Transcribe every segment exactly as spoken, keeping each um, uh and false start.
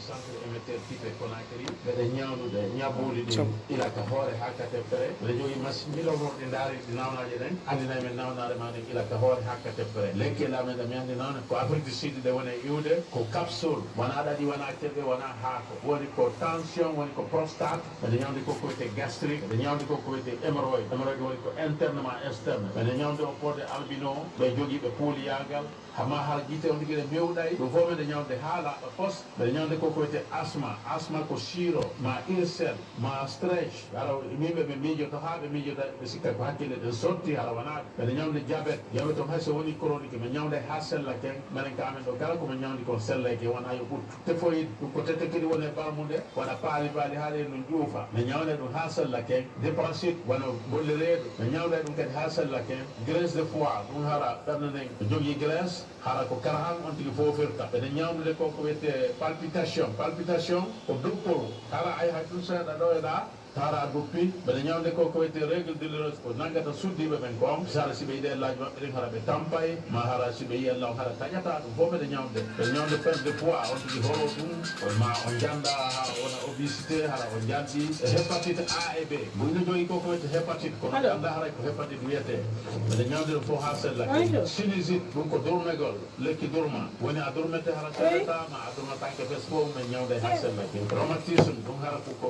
Centre émetteur Kipe Conakry, mbeɗa ñaawnude ñabbuuli ɗin ila ka hoore haa ka teppere. Mbeɗa jogii machine milomorɗi ndaari ɗi nawnaaje ɗen, anndinay men nawnaare ma nden ila ka hoore haa ka teppere. Lekki amen ɗe mi anndi noon ko Afrique du Sud ɗe woni e iwde, ko capsule, wonaa ɗaɗi, wonaa keɓe, wonaa haako. Woni ko tension, woni ko prostate, mbeɗa ñaawndi ko ko wiyetee gastrique, mbeɗa ñaawndi ko ko wiyetee hémorroïde. Hémorroïde woni ko interne ma externe. Mbeɗa ñaawndi o pode albino, ɓe jogiiɓe puuliyaagal, hama har gite on tigi ɗe mewɗay, ɗum fof mbeɗa ñawnde haa laaɓa pos. Mbeɗa ñawnde ko ko wiyetee asma. Asma ko siro, ma ulcère, ma stretch. Hara yimɓe ɓe miijoto haa ɓe miijota, ɓe sikka ko hakkille ɗen sotti, hara wonaa ɗum. Mbeɗa ñawnde diabète. Diabète on hay so woni chronique, mi ñawnde haa sella ken. Minen ka amen ɗo, kala ko mi ñawndi kon sellay ken, wonaa yo ɓuttu. Typhoïde, ɗum ko tete kadi woni e barmude, waɗa paali paali haa ɗe ɗum ƴuufa. Mi ñawnde ɗum haa sella ken. Drépanocyte, wano bolle reedu. Mi ñawnde ɗum kadi haa sella ken. Graisse de foie, ɗum hara ɓernde nden jogii graisse. Hara ko karahan on tigi foofirta. Mbeɗa ñawndude ko ko wiyetee palpitation. Palpitation ko dupporu. Hara ay hay tun seeɗa ɗo e ɗa, hara a duppi. Mbeɗa ñawnde ko ko wiyetee règle douloureuse, ko nanngata suddiiɓe ɓen kon. Misal, si ɓe yiɗi ellaaji maɓɓe ɗin, hara ɓe tampay, ma hara si ɓe yiɗi ella on hara taƴata, ɗum fof mbeɗa ñawnde. Mbeɗa ñawnde perte de poids, on tigi horo ɗum, ma on jannda, hara wona obésité, hara on jannda e hépatite A e B. Mo ina jogii ko ko wiyetee hépatite, kono ɓe anndaa haray ko hépatite wiyetee. Mbeɗa ñawnde ɗum fof haa sella. Sinusite, ɗum ko durmegol. Lekki durma. Woni a durmete hara sellata, ma a durmataake fes fof, men ñawnde haa sella ken. Rhumatisme, ɗum hara ko, ko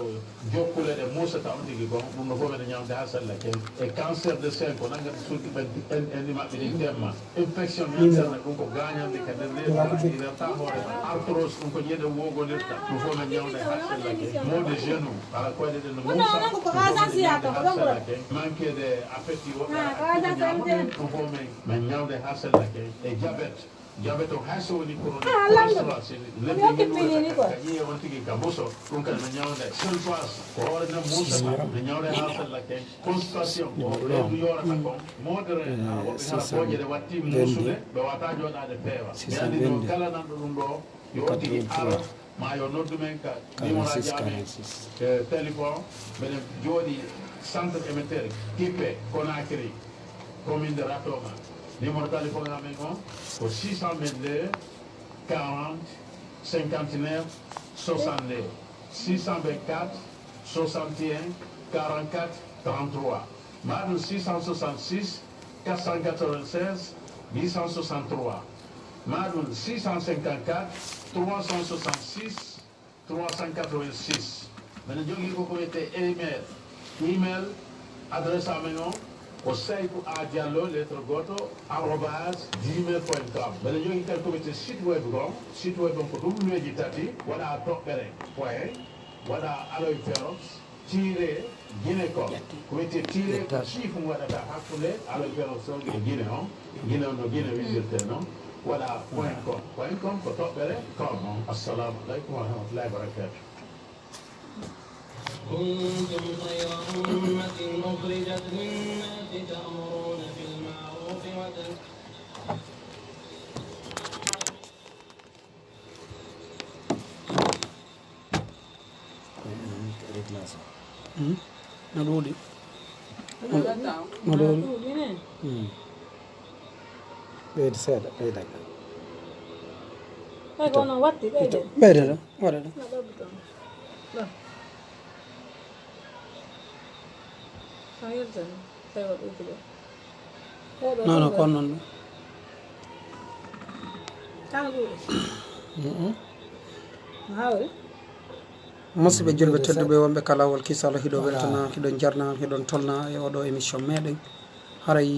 jokkule ɗe muusata on tigi kon, ɗum no fof men ñawnde haa sella ken. E cancer de sein, ko nanngata suuɗi ɓen, en, en maɓɓe ɗin temma. Infection interne, ɗum ko gaañande ka nder reedu, a irata hoore ma. Arthrose, ɗum ko ñeɗe woogolirta, ɗum fof men ñawnde haa sella ken. Maux de genou, hara koyɗe ɗen no muusa, ɗum fof men ñawnde haa sella ken. Manque de appétit, woɓɓe hara accident ñaama, ɗum fof men, men ñawnde haa sella ken. E diabète, Diabète o hay so woni chronique, cholestérol, si lebbi ñiwata ka ƴiye on tigi ka mbuso, ɗum kadi no ñawnde. Sulfase, ko hoore nden muusata, no ñawnde haa sella ken. Constipation, ko reedu yoorata kon. Modere, hara woɓɓe hara booƴe ɗe watti muusude, ɓe wata jooɗaade feewa. Mi anndi noon kala nanɗo ɗum ɗo, yo on tigi ar, ma yo noddu men ka numéro aji amen, eh, téléphone. Mbeɗen jooɗi centre émetteur Kippe, Conakry. Commune de Ratoma. Numéro téléphone amen on ko six cent vingt-deux, quarante, cinquante-neuf, soixante-deux. Six cent vingt-quatre, soixante et un, quarante-quatre, trente-trois. Ma ɗum six cent soixante-six, quatre cent quatre-vingt-seize, huit cent soixante-trois. Ma ɗum six cent cinquante-quatre, trois cent soixante-six, trois cent quatre-vingt-six. Mbeɗa jogii ko ko wiyetee email. Email adresse amen on ko Sayku A Diallo, lettre gooto, arobase gmail point com. Mbeɗa jogii kadi ko wiyetee site web on. Site web on ko W tati, waɗa toɓɓere, point, waɗa aloe ferox, tiret, Guinée ko, ko wiyetee tiret ko chiffre mo waɗata hakkunde Aloe Ferox on e Guinée on. Guinée on no Guinée winndirtee non. Waɗa point com. Point com ko toɓɓere com on. Assalamu aleykum wa rahmatullahi wa barakatuh. كنتم خير أمة أخرجت للناس تأمرون بالمعروف وتنهون Hmm? No ɗuuɗi. No ɗuuɗi. Hmm. Ɓeydi seeɗa, ɓeyda. Ɓeyda ɗo, waɗa ɗo. Non, non, ko noon ɗum. Musidɓe julɓe tedduɓe wonɓe ka laawol kisal, hiɗo weltana, hiɗon jarna, hiɗon tolna e oɗo émission meɗen. Haray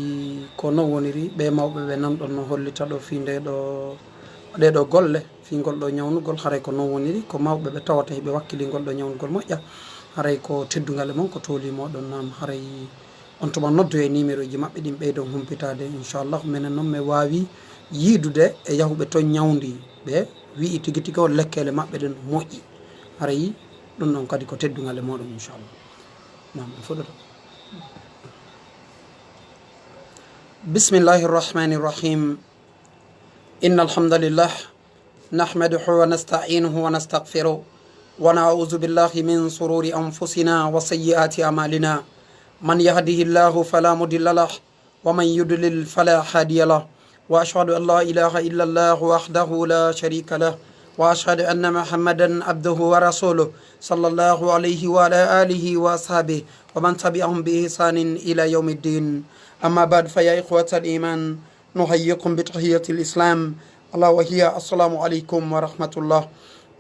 ko non woniri, ɓe mawɓe ɓe nanɗon no hollita ɗo fii nde ɗo, ɗee ɗo golle. Fii ngol ɗoo ñawnugol, haray ko non woniri, ko mawɓe ɓe tawata hiɓe wakkilii ngol ɗoo ñawnugol moƴƴa. Haray ko teddungal e mon, ko toolii mooɗon noon. Haray on tuma noddoyee e nimerooji maɓɓe ɗin, ɓeydon humpitaade. Inchallahu, menen noon mi waawii yiidude e yahuɓe toon ñawndii ɓe, wi'i tigi tigi on lekkeele maɓɓe ɗen moƴƴi. Haray ɗum ɗon kadi ko teddungal e mooɗon, inchallah. Naam, on fuɗɗoto. Bismillahi rahmani rahim. Inna alhamdulillah. نحمده ونستعينه ونستغفره ونعوذ بالله من شرور أنفسنا وسيئات أعمالنا. من يهده الله فلا مضل له ومن يضلل فلا هادي له. وأشهد أن لا إله إلا الله وحده لا شريك له وأشهد أن محمدا عبده ورسوله، صلى الله عليه وعلى آله وأصحابه ومن تبعهم بإحسان إلى يوم الدين. أما بعد، فيا إخوة الإيمان، نحييكم بتحية الإسلام، ألا وهي السلام عليكم ورحمة الله.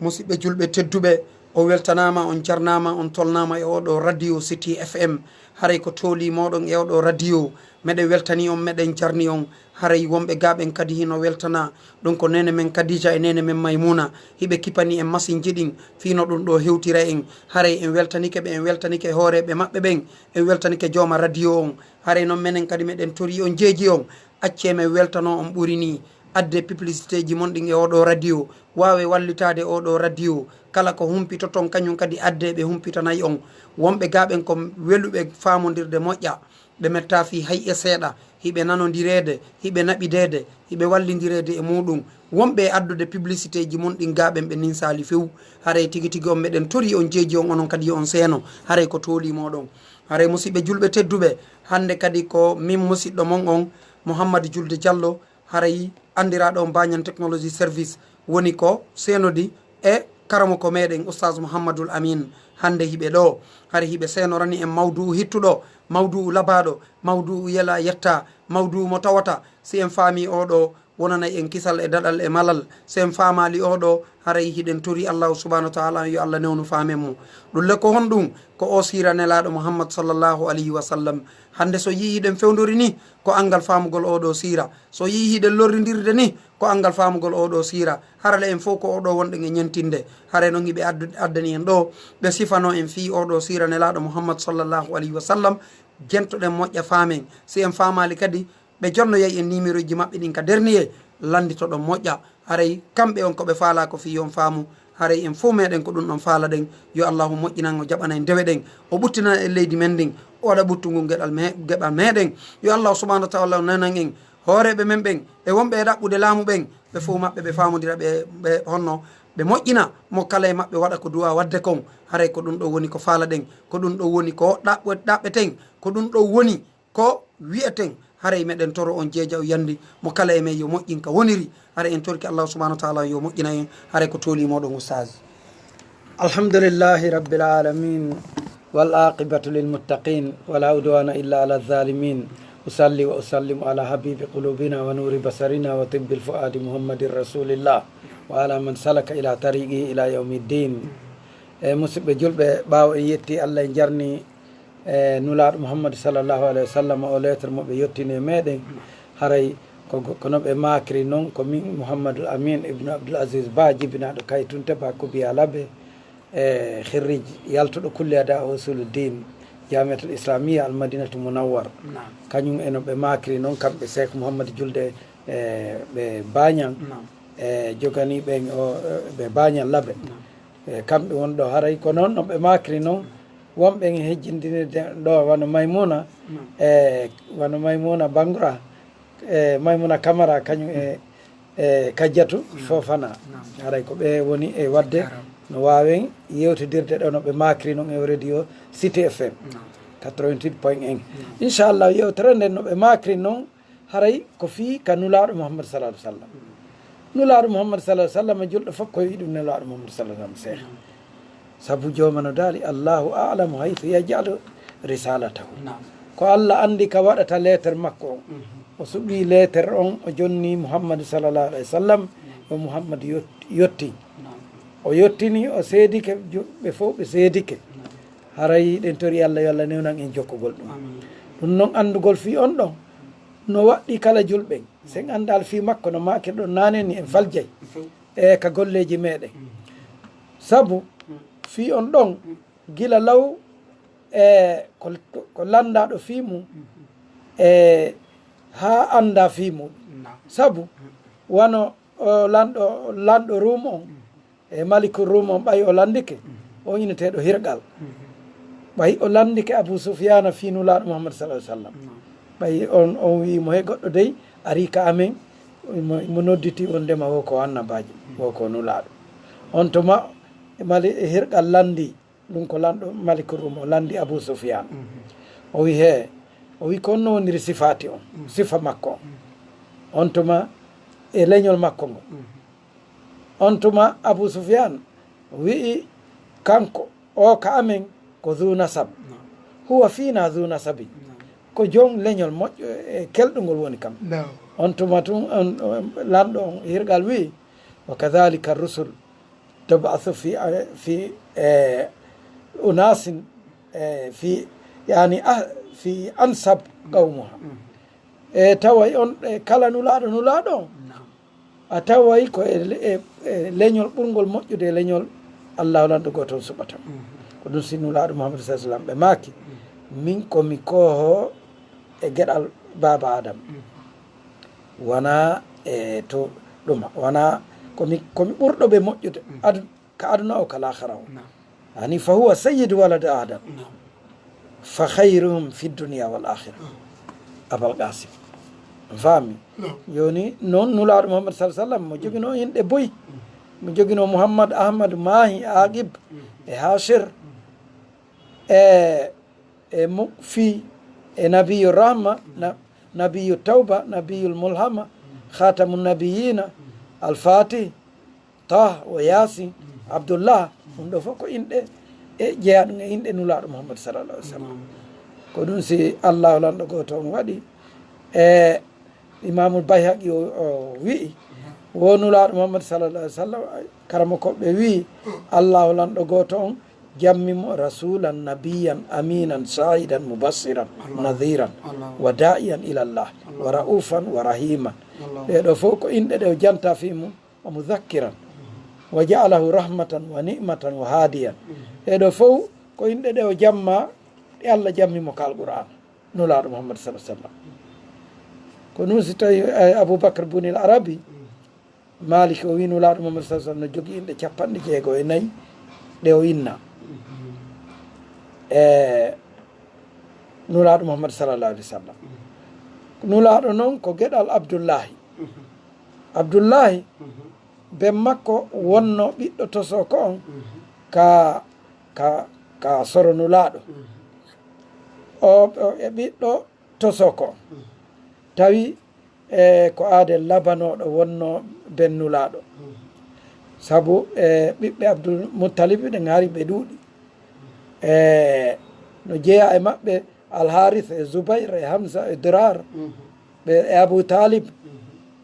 Musidɓe julɓe tedduɓe, o weltanaama, on jarnaama, on tolnaama e oɗo radio City F M. Haray ko tooli moɗon e oɗo radio. Meɗen weltani on, meɗen jarni on. Haray wonɓe gaɓen kadi hino weltana. Ɗum ko neene men Kadija e neene men Maymuna. Hiɓe kipani en masin jiɗin, fii no ɗum ɗo hewtira en. Haray en weltanike ɓe, en weltanike hooreeɓe maɓɓe ɓen, en weltanike jooma radio on. Haray non menen kadi meɗen tori on, jeeji on. Accee men weltano on ɓuri nii. Addee publicité ji mon ɗin e oɗo radio. Waawe wallitaade oɗo radio. Kala ko humpitoton, kañum kadi addee ɓe humpitanay on. Wonɓe gaɓen ko weluɓe faamondirde moƴƴa. Ɓe mettaa fii hay e seeɗa. Hiɓe nanondireede, hiɓe naɓideede, hiɓe wallindireede e muuɗum. Wonɓe e addude publicité ji mon ɗin gaɓen ɓe ninsaali few. Haray tigi tigi on meɗen tori on, jeeji on, onon kadi yo on seeno. Haray ko tooli moɗon. Haray musidɓe julɓe tedduɓe, hannde kadi ko min musidɗo mon on, Mouhammad Julde Diallo, haray anndiraaɗo on Banyan Technology Service, woni ko seenodi e karamoko meɗen Oustaz Mouhammadul Amin. Hannde hiɓe ɗo, haray hiɓe seenorani en mawdu'u hittuɗo, mawdu'u labaaɗo, mawdu'u yela yetta, mawdu'u mo tawata si en faami oɗo, wonanay en kisal e daɗal e malal. Si en faamaali oɗo, haray hiɗen tori Allahu subhanahu wa ta'ala yo Allah newnu faamen mo. Ɗum le ko honɗum? Ko o siira Nelaaɗo Muhammad sallallahu alayhi wa sallam. Hannde so yii hiɗen fewndori ni, ko anngal faamugol oɗo siira. So yii hiɗen lorrindirde ni, ko anngal faamugol oɗo siira. Hara le en fow ko oɗo wonɗen e ñentinde. Haray non hiɓe addu-, addani en ɗo, ɓe sifano en fii oɗo siira Nelaaɗo Muhammad sallallahu alayhi wa sallam. Jentoɗen moƴƴa faamen. Si en faamaali kadi, ɓe jonnoyay en numéro ji maɓɓe ɗin ka dernier, lannditoɗon moƴƴa. Haray kamɓe on ko ɓe faalaa ko fii on faamu. Haray en fow meɗen ko ɗum ɗon faalaɗen. Yo Allahu moƴƴinan, o jaɓana en dewe ɗen, o ɓuttinan en leydi men ndin, o waɗa ɓuttu ngun geɗal me-, geɓal meɗen. Yo Allahu subhanahu wa ta'ala nanan en, hooreeɓe men ɓen e wonɓe e ɗaɓɓude laamu ɓen, ɓe fow maɓɓe ɓe faamodira ɓe, ɓe honno ɓe moƴƴina mo kala e maɓɓe waɗa ko duwa waɗde kon. Haray ko ɗum ɗo woni ko faalaɗen, ko ɗum ɗo woni ko ɗaɓɓe-, ɗaɓɓeten, ko ɗum ɗo woni ko wi'eten. Haray meɗen toro on jeeja o yandi mo kala e men yo moƴƴin ka woniri. Haray en torki Allahu subhanahu wa ta'ala yo moƴƴina en. Haray ko tooli moɗon Oustaz. الحمد لله رب العالمين، والعاقبة للمتقين، ولا عدوان إلا على الظالمين. أصلي وأسلم على حبيب قلوبنا ونور بصرنا وطب الفؤاد محمد رسول الله، وعلى من سلك إلى طريقه إلى يوم الدين. E musidɓe julɓe, ɓaawo en yetti Allah, en jarni e Nulaaɗo Muhammadu sallallahu alayhi wa sallam, o lettre mo ɓe yottini e meɗen. Haray ko, ko no ɓe maakri non, ko min Muhammadul Amin ibnu Abdul Aziz Ba, jibinaaɗo Kaytunte Ba Kubiya Labe, e khirrij yaltuɗo kulliyada o usulu din, Jamiatul Islamiyya Al Madinatu Munawwar. Naam. Kañum e no ɓe maakri non, kamɓe Cheikh Muhammadu Julde, e ɓe Bañan, Naam. e jogani ɓen o, e ɓe Bañan Labe. Naam. E kamɓe won ɗo, haray ko noon no ɓe maakri noon. Wonɓe en hejjindinirde ɗo wano Maymuna, Naam. e wano Maymuna Bangura, e Maymuna Kamara, kañum e, e Kajjatu Naam. Fofana. Naam. Haray ko ɓe woni e waɗde Aram. No waawen yewtidirde ɗo no ɓe maakri noon e radio City F M Naam. Quatre-vingt-huit point un. Naam. Inchallah, yewtere nden no ɓe maakri noon, haray ko fii ka Nulaaɗo Muhammad sallallahu alaihi wasallam. Nulaaɗo Muhammad sallallahu alaihi wasallam, julɗo fof ko yiɗi Nulaaɗo Muhammad sallallahu alaihi wasallam, seeha. Sabu Jooma no daali, "Allahu a'lamu haythu yaj'alu risalatahu." Naam. Ko Allah anndi ka waɗata leeter makko on. Mhm. O suɓii leeter on, o jonni Muhammad sallallahu alaihi wasallam, yo Muhammad yot-, yotti. Naam. O yottini, o seedike, ju-, ɓe fof ɓe seedike. Naam. Haray ɗen tori Allah, yo Allah newnan en jokkugol ɗum. Amiin. Ɗum noon anndugol fii on ɗon, no waɗɗi kala julɓe. Sen anndaali fii makko no maakirɗon naane ni en faljay. Fof. E ka golleeji meɗen. Mm. Sabu, Mm. fii on ɗon, Mm. gila law, e ko, ko, ko lanndaaɗo fii mum, Mm. e haa annda fii mum. Naam. Sabu, Mm. wano o lanɗo, lanɗo Ruum on, Mm. e Maliku Ruum on, ɓay o lanndike, Mm. o inneteeɗo Hirqal. Mm. Ɓay o lanndike Abu Sufyaana fii Nulaaɗo Muhammad sallallahu alaihi wasallam. Mm. Ɓay on, on wi'i mo, "He goɗɗo dey arii ka amen, mo, mo nodditi wondema wo ko annabaajo, wo ko Nulaaɗo." On tuma Mali-, Hirqal lanndi, ɗum ko lanɗo Maliku Ruum, o lanndi Abu Sufyaan. Mhm. O wi'i, "He," o wi'i, "ko honno woniri sifaati on, Mhm. sifa makko on?" Mhm. On tuma e leñol makko ngo. Mhm. On tuma Abu Sufyan wi'i, kanko o ka amen ko zu nasab. Huwa fina zu nasabi. Ko jom leñol moƴƴo e kelɗungol woni kam. On tuma tun on, on lanɗo on hirgal wi'i, wa kadhalika rusul tub'athu fi, fi, eh, unasin, eh, fi, yani, ah, fi ansab qawmuha. E taway on, e kala nulaaɗo, nulaaɗo on, a taway ko e, e, e leñol ɓurngol moƴƴude e leñol Allahu lanɗo gooto on suɓata mo. Ko ɗum si nulaaɗo Muhammad sallallahu alaihi wasallam ɓe maaki, min ko mi kooho e geɗal baaba Adam. Wona e to ɗuma, wona ko mi, ko mi ɓurɗo ɓe moƴƴude. Adu-, ka aduna o, ka laakhara o. Naam. Ani fa huwa sayyidu walad Adam. Naam. Fa khayruhum fi dunya wal akhirah. Abal Qasim. Faami? Naam. Joni non nulaaɗo Muhammad sallallahu alaihi wasallam mo joginoo inɗe boy. Mo joginoo Muhammad, Ahmad, Mahi, Aqib, e Hashir. E, e mo fii, e Nabiyyu Rahma, na-, Nabiyyu Tawba, Nabiyyul Mulhama, Khatamun Nabiyyina, Al Fatih, Tah, wa Yasin, Abdullah, ɗum ɗo fof ko inɗe e jeyaɗum e inɗe nulaaɗo Muhammad sallallahu alaihi wasallam. Ko ɗum si Allahu lanɗo gooto on waɗi. E Imamul Bayhaqi o, o wi'i, wo nulaaɗo Muhammad sallallahu alaihi wasallam, karamokooɓe wi'i, Allahu lanɗo gooto on jammi mo rasulan, nabiyan, aminan, shahidan, mubassiran, nadhiran, wa da'iyan ila Allah, wa ra'ufan, wa rahiman. Ɗee ɗo fof ko inɗe ɗe o janta fii mum, wa mudhakkiran, wa ja'alahu rahmatan, wa ni'matan, wa hadiyan. Ɗee ɗo fof ko inɗe ɗe o jamma, ɗe Allah jammi mo ka Alqur'aan, nulaaɗo Muhammad sallallahu alaihi wasallam. Ko ɗum si tawi, eh, Abu Bakr Bunil Arabi, Malik o wi'i nulaaɗo Muhammad sallallahu alaihi wasallam no jogii inɗe capanɗe jeego e nayi ɗe o inna. E nulaaɗo Muhammad sallallahu alaihi wasallam. Nulaaɗo non ko geɗal Abdullahi. Abdullahi, ben makko wonno ɓiɗɗo tosoko on ka, ka, ka soro nulaaɗo. O, o e ɓiɗɗo tosoko. Tawi e ko aadee labanooɗo wonno ben nulaaɗo. Sabu e ɓiɓɓe Abdul Muttalib ɗe ngaari ɓe ɗuuɗi. E no jeyaa e maɓɓe Al Harith e Zubair e Hamza e Dirar. Ɓe e Abu Talib.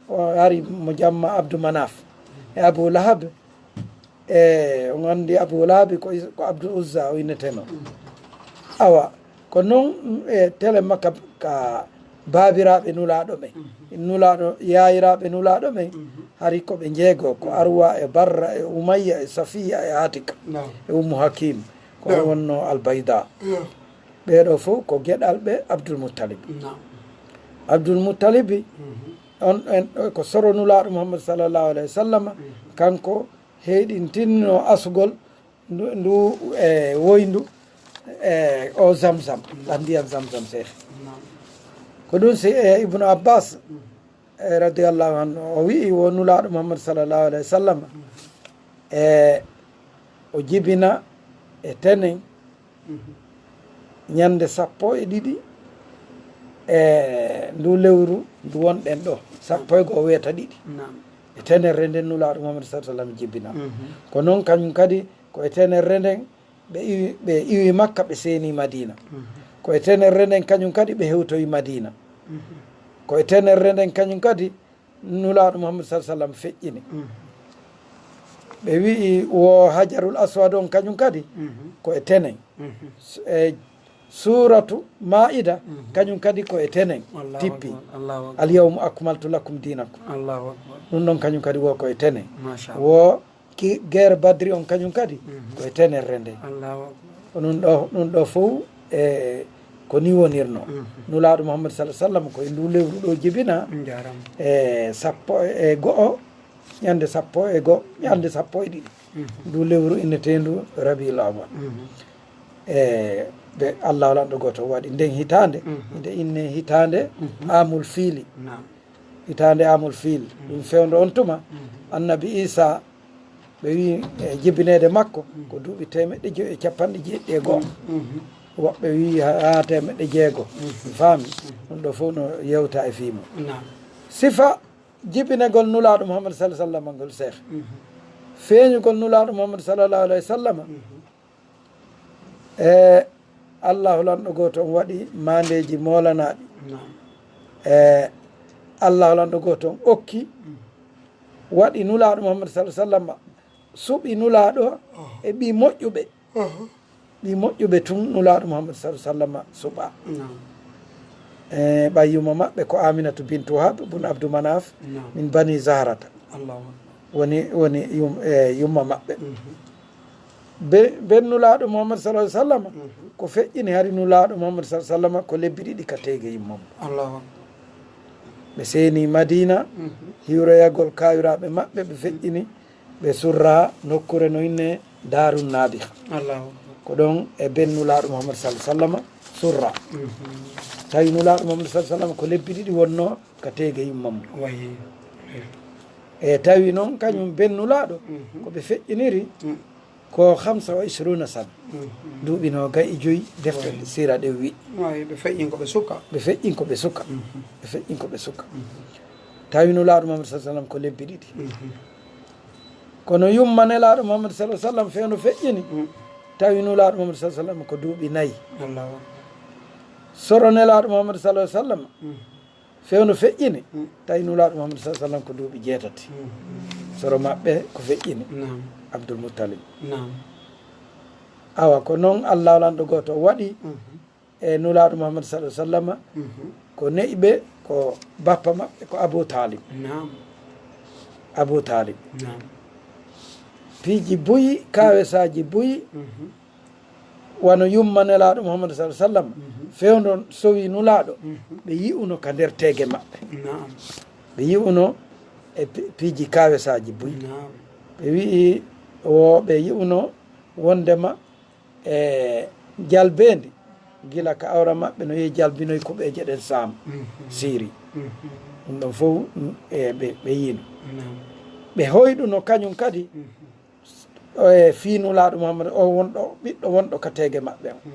O ari mo jamma Abdu Manaf. E Abu Lahab. E, on anndi Abu Lahabi ko is-, ko Abdul Uzza o inneteno. Awa, ko non, e tele makka ka baabiraaɓe nulaaɗo ɓen. Nulaaɗo, yaayiraaɓe nulaaɗo ɓen, hari ko ɓe jeego, ko Arwa e Barra e Umayya e Safiya e Atika e Ummu Hakim, ko wonno Al Bayda. Ɓee ɗo fof ko geɗal ɓe Abdul Muttalib. Abdul Muttalibi, on, en, ko soro nulaaɗo Muhammad sallallahu alaihi wasallam, kanko heyɗintinno asugol ndu, ndu, e woyndu, e o Zamzam, ɗan ndiyan Zamzam seeɗa. Ko ɗum si, e, Ibnu Abbas, e, radiyallahu anhu, o wi'i wo nulaaɗo Muhammad sallallahu alaihi wasallam, e, o jibina e tenen ñande sappo e ɗiɗi e ndu lewru ndu wonɗen ɗo, sappo e goo weeta ɗiɗi. E tenerre nden nulaaɗo Muhammad sallallahu alaihi wasallam jibina. Ko non kañum kadi ko e tenerre nden ɓe iwi, ɓe iwi Makka, ɓe seeni Madina. Ko e tenerre nden kañum kadi ɓe hewtoyi Madina. Ko e tenerre nden kañum kadi nulaaɗo Muhammad sallallahu alaihi wasallam feƴƴini. Ɓe wi'i wo Hajarul Aswad on kañum kadi ko e tenen. S-, e Suuratu Maa'ida kañum kadi ko e tenen tippi. Al yawma akmaltu lakum dinakum. Ɗum ɗon kañum kadi wo ko e tenen. Wo ki-, guerre Badri on kañum kadi ko e tenerre nde. Ko ɗum ɗo, ɗum ɗo fof e ko ni wonirno. Nulaaɗo Muhammad sallallahu alaihi wasallam ko e ndu lewru ɗo jibina. E sappo e go'o, ñande sappo e go'o, ñande sappo e ɗiɗi. Ndu lewru inneteendu Rabiul Awwal. E ɓe Allah lanɗo gooto waɗi nden hitaande, nde inne hitaande Amul Fiili. Hitaande Amul Fiil, ɗum fewndo on tuma, Annabi Isa, ɓe wi e jibineede makko, ko duuɓi teemeɗɗe jowi e capanɗe jeeɗiɗi e go'o. Woɓɓe wi haa, haa teemeɗɗe jeego. Faami? Ɗum ɗo fof no yewta e fii mum. Sifa jibinegol nulaaɗo Muhammad sallallahu alaihi wasallam ngol, Seex. Feeñugol Nulaaɗo Muhammad sallallahu alayhi wa sallam, e Allahu lanɗo gooto on waɗi maandeeji moolanaaɗi. E Allahu lanɗo gooto on okki, waɗi Nulaaɗo Muhammad sallallahu alayhi wa sallam, suɓi Nulaaɗo e ɓii moƴƴuɓe. Ɓii moƴƴuɓe tun Nulaaɗo Muhammad sallallahu alayhi wa sallam suɓa. E ɓay yumma maɓɓe ko Aminatu bintu Wahab bun Abdu Manaf min Bani Zahrata. Woni, woni yum-, e yumma maɓɓe. Be, ben Nulaaɗo Muhammad sallallahu alayhi wa sallam ko feƴƴini hari Nulaaɗo Muhammad sallallahu alayhi wa sallam ko lebbi ɗiɗi ka teege yumma mum. Ɓe seeni Madina, hiwroyagol kaawiraaɓe maɓɓe, ɓe feƴƴini, ɓe surra nokkure no inne Daarun Naadiha. Ko ɗon e ben Nulaaɗo Muhammad sallallahu alayhi wa sallam surra. Tawi Nulaaɗo Muhammad sallallahu alayhi wa sallam ko lebbi ɗiɗi wonno ka teege yumma mum. E tawi noon kañum ben Nulaaɗo ko ɓe feƴƴiniri ko hamsa wa ishruna sana. Duuɓi noogay e joyi defte siira ɗe wi. Ɓe feƴƴin ko ɓe suka. Ɓe feƴƴin ko ɓe suka. Ɓe feƴƴin ko ɓe suka. Tawi Nulaaɗo Muhammad sallallahu alayhi wa sallam ko lebbi ɗiɗi. Kono yumma Nelaaɗo Muhammad sallallahu alayhi wa sallam fewndo feƴƴini. Tawi Nulaaɗo Muhammad sallallahu alayhi wa sallam ko duuɓi nayi. Soro Nelaaɗo Muhammad sallallahu alayhi wa sallam fewndo feƴƴini. Tawi Nulaaɗo Muhammad sallallahu alayhi wa sallam ko duuɓi jeetati. Soro maɓɓe ko feƴƴini. Abdul Muttalib. Awa ko noon Allah lanɗo gooto waɗi. E Nulaaɗo Muhammad sallallahu alayhi wa sallam ko ne'i ɓe ko bappa maɓɓe ko Abu Talib. Abu Talib. Piiji buyi, kaawesaaji buyi, wano yumma Nelaaɗo Muhammad sallallahu alayhi wa sallam fewndo sowi Nulaaɗo, ɓe yi'uno ka nder teege maɓɓe. Ɓe yi'uno e pi-, piiji kaawesaaji buyi. Ɓe wi'i wo ɓe yi'uno wondema e jalbeendi, gila ka awra maɓɓe no yehi jalbinoy kuɓeeje ɗen Saam, Siiri. Ɗum ɗon fow, mm, e ɓe, ɓe yiino. Ɓe hoyɗuno kañum kadi, e fii Nulaaɗo Muhammad, o wonɗo, ɓiɗɗo wonɗo ka teege maɓɓe on.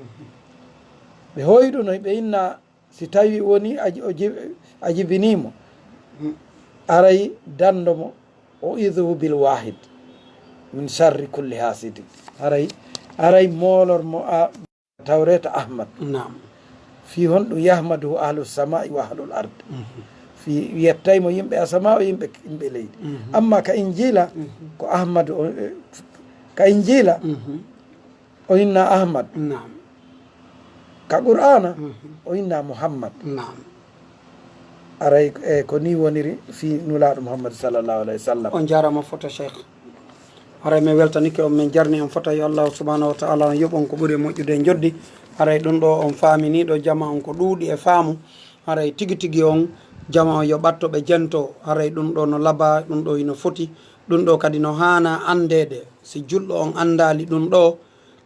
Ɓe hoyɗuno, ɓe inna, si tawi woni a ji-, o ji-, a jibinii mo, aray danndo mo, o iduhu bil wahid min sharri kulli hasidin. Aray, aray moolor mo a Tawreeta Ahmad. Naam. Fii honɗum yahmaduhu ahlu samaa'i wa ahlul ard. Fii yettay mo yimɓe asamaa o yimɓe, yimɓe leydi. Amma ka Injiila, ko Ahmadu o, eh, ka Injiila, o inna Ahmad. Naam. Ka Qur'aana, o inna Muhammad. Naam. Aray, e, ko nii woniri fii Nulaaɗo Muhammad sallallahu alayhi wa sallam. On jaaraama fota, Cheikh. Haray min weltanike on, min jarni on fota. Yo Allahu subhanahu wa ta'ala on yoɓ on ko ɓuri e moƴƴude e njoddi. Haray ɗum ɗo on faamini ɗo jama on ko ɗuuɗi e faamu. Haray tigi tigi on jama on yo ɓatto ɓe jento. Haray ɗum ɗo no laba, ɗum ɗo hino foti. Ɗum ɗo kadi no haana anndeede. Si julɗo on anndaali ɗum ɗo,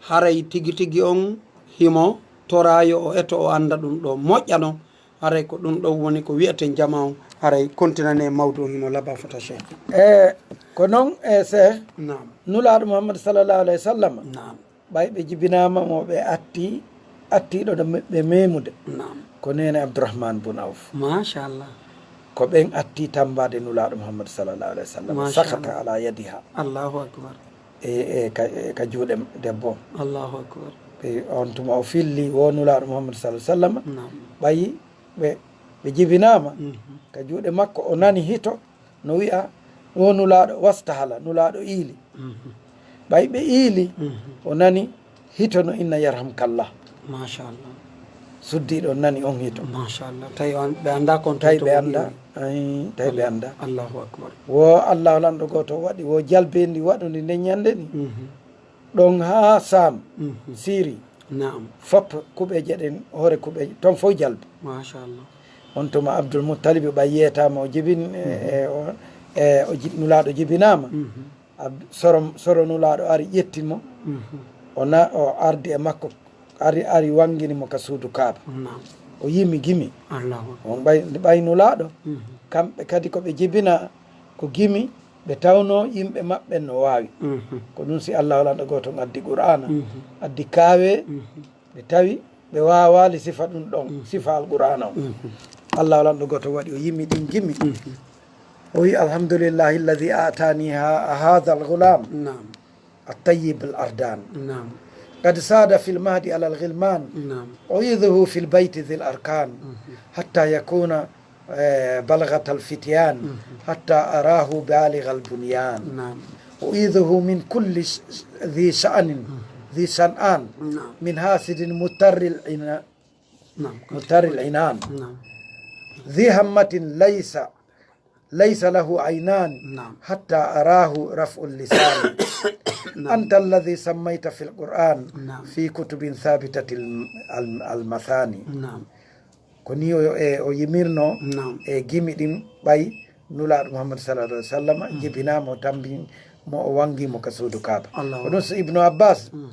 haray tigi tigi on himo toraa yo o eto o annda ɗum ɗo moƴƴa non. Haray ko ɗum ɗon woni ko wi'eten jama on, haray kontinane mawdu on himo laba fota, Cheikh. E, ko non, e, Cheikh, Naam. Nulaaɗo Muhammad sallallahu alayhi wa sallam, Naam. ɓay ɓe jibinaama mo ɓe atti, attiiɗo ɗo me-, ɓe meemude. Naam. Ko neene Abdourahmane bun Awf. Machallah. Ko ɓen atti tambaade Nulaaɗo Muhammad sallallahu alayhi wa sallam. Machallah. Sakata ala yadiha. Allahu akbar. E, e, ka, e, ka juuɗe debbo. Allahu akbar. Ɓe, on tuma o filli wo Nulaaɗo Muhammad sallallahu alayhi wa sallam. Naam. Ɓay ɓe, ɓe jibinaama ka juuɗe makko, o nani hito no wi'a, wo Nulaaɗo wastahala, Nulaaɗo iili. Ɓay ɓe iili, o nani hito no inna yarhamkallah. Machallah. Suddiiɗo nani on hito. Machallah. Tawi on, ɓe anndaa kon tawi ɓe anndaa. Ay, tawi ɓe anndaa. Allahu akbar. Wo Allah lanɗo gooto waɗi, wo jalbeendi waɗundi nden ñannde ni. Ɗon haa Saam, Siiri. Naam. Fop kuɓeeje ɗen, hoore kuɓeeje, ton fof jalbi. Machallah. On tuma Abdul Muttalib ɓay yeetaama o jibin, e, e, o, e, o ji-, Nulaaɗo jibinaama. Ab-, soro, soro Nulaaɗo ari ƴetti mo. O na-, o ardi e makko, ari, ari wangini mo ka suudu Kaaba. Naam. O yimi gimi. Allahu akbar. On ɓay, ɓay Nulaaɗo, kamɓe kadi ko ɓe jibina ko gimi, ɓe tawno yimɓe maɓɓe no waawi. Ko ɗum si Allah lanɗo gooto on addi Qur'aana, addi kaawe, ɓe tawi ɓe waawaali sifa ɗum ɗon, sifa Alqur'aana on. Allah lanɗo gooto waɗi o yimi ɗin gimi. O wi, "Alhamdulillahi alladhi atani ha-, hadha al-ghulam, naam, at-tayyib al-ardan. Naam. Qad sada fil mahdi ala al-ghilman. Naam. U'idhuhu fil bayti dhil arkan. Mhm. Hatta yakuna, eh, balghat al-fityan. Mhm. Hatta arahu baligh al-bunyan. Naam. U'idhuhu min kulli sh-, sh-, dhi sha'nin, mhm, dhi shan'an. Naam. Min hasidin mutarril ina-, naam, mutarril inan. Naam. Dhi hammatin laysa, laysa lahu aynan. Naam. Hatta arahu raf'ul lisan. Naam. Anta alladhi sammayta fil Qur'an, naam, fi kutubin thabitatil al-, al-mathani." Naam. Ko ni o, e, o yimirno, naam, e gimi ɗin ɓay Nulaaɗo Muhammad sallallahu alaihi wasallam, mm, jibinaama, o tambi mo, o wangi mo ka suudu Kaaba. Allahu. Ko ɗum so Ibnu Abbas, mhm,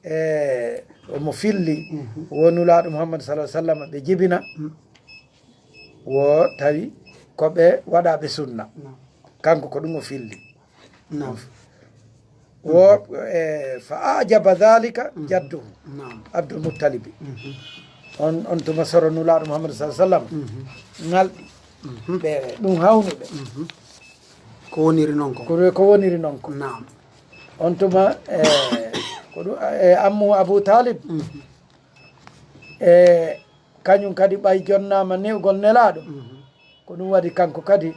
e, omo filli, mhm, wo Nulaaɗo Muhammad sallallahu alaihi wasallam ɓe jibina, mm, wo tawi ko ɓe waɗaaɓe sunna. Naam. Kanko ko ɗum o filli. Naam. Wo, e, fa ajaba dhalika, mhm, jadduhu, naam, Abdul Muttalibi. Mhm. On, on tuma soro Nulaaɗo Muhammad sallallahu alaihi wasallam, mhm, ŋalɗi. Mhm. Ɓe, ɗum hawni ɓe. Mhm. Ko woniri non ko? Ko, ko woniri non ko. Naam. On tuma, e, ko ɗum, e, ammu Abu Talib, mhm, e, kañum kadi ɓay jonnaama newgol Nelaaɗo. Mhm. Ko ɗum waɗi kanko kadi,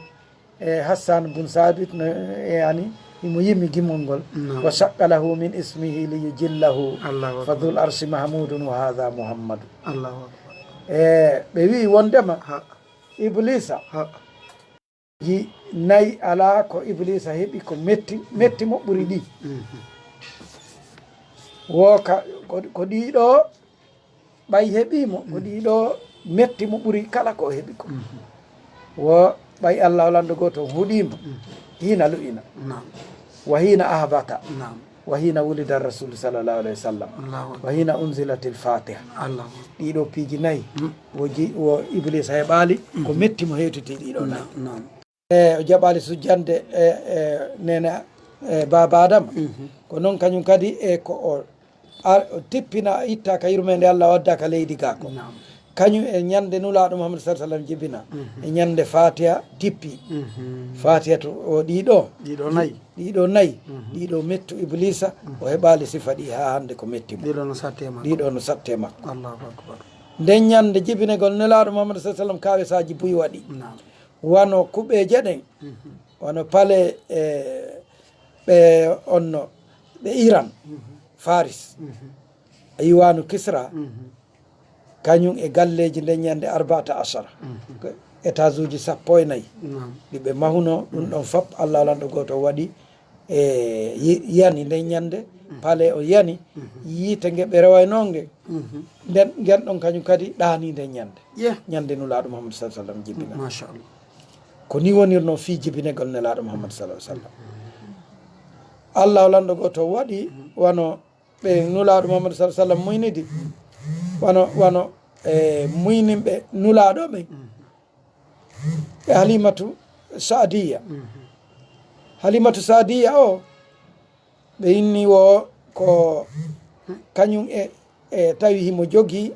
e, Hassan bun Sabit no, e, ani, himo yimi gimol ngol. Naam. Wa shaqqa lahu min ismihi li yujillahu. Allahu akbar. Fa dhul arshi mahmudun wa hadha Muhammadu. Allahu akbar. E, ɓe wi'i wondema, ha, Iblisa, ha, ji nayi alaa ko Iblisa heɓi ko metti, metti mo ɓuri ɗi. Mhm. Wo ka, ko, ko ɗiɗo ɓay heɓi mo, ko, mm, ɗiɗo metti mo ɓuri kala ko o heɓi ko. Mhm. Wo ɓay Allah o lanɗo gooto on huɗii mo, mm, hina lu'ina. Naam. Wa hina ahbata. Naam. Wa hina wulida Rasul sallallahu alaihi wasallam. Allahu akbar. Wa hina unzilatil Fatiha. Allahu akbar. Ɗiɗo piiji nayi, mm, wo ji-, wo Iblisa heɓaali, ko, mhm, metti mo hewtiti ɗiɗo nayi. Naam, naam. E, o jaɓaali sujjande, e, e, nene, e, baaba Adama. Mhm. Ko noon kañum kadi e ko o ar-, o tippina, itta ka yurmeende Allah, o adda ka leydi gaa ko. Naam. Kañum e ñande Nulaaɗo Muhammad sallallahu alaihi wasallam jibina. Mhm. E ñande Fatiha tippi. Mhm. Fatiha to o ɗiɗo. Ɗiɗo nayi. Ɗiɗo nayi. Mhm. Ɗiɗo mettu Iblisa, mhm, o heɓaali sifa ɗi haa hannde ko metti mo. Ɗiɗo no satte makko. Ɗiɗo no satte makko. Allahu akbar. Nden ñande jibinegol Nulaaɗo Muhammad sallallahu alaihi wasallam, kawesaaji buy waɗi. Naam. Wano kuɓeeje ɗen, mhm, wano pale, e, ɓe onno, ɓe Iran, mhm, Faris, mhm, e iwanu Kisra, mhm, kañum e galleeji nden ñande arba'ata ashara, mhm, ko étage uji sappo e nayi, naam, ɗi ɓe mahuno, ɗum, mhm, ɗon fop Allah lanɗo gooto waɗi, e yi-, yani nden ñande, mhm, pale o yani, mhm, yiite nge ɓe rewayno nge, mhm, nden, ngen ɗon kañum kadi ɗaani nden ñande. Ye. Ñande Nulaaɗo Muhammad sallallahu alaihi wasallam jibina. Masha Allah. Ko ni wonirno fii jibinegol Nelaaɗo Muhammad sallallahu alaihi wasallam. Allah o lanɗo gooto waɗi wano ɓe Nulaaɗo Muhammad sallallahu alaihi wasallam muynidi, wano, wano, e, muyninɓe Nulaaɗo ɓe, ɓe Halimatu Saadiya. Halimatu Saadiya o, ɓe inni wo ko kañum e, e tawi himo jogii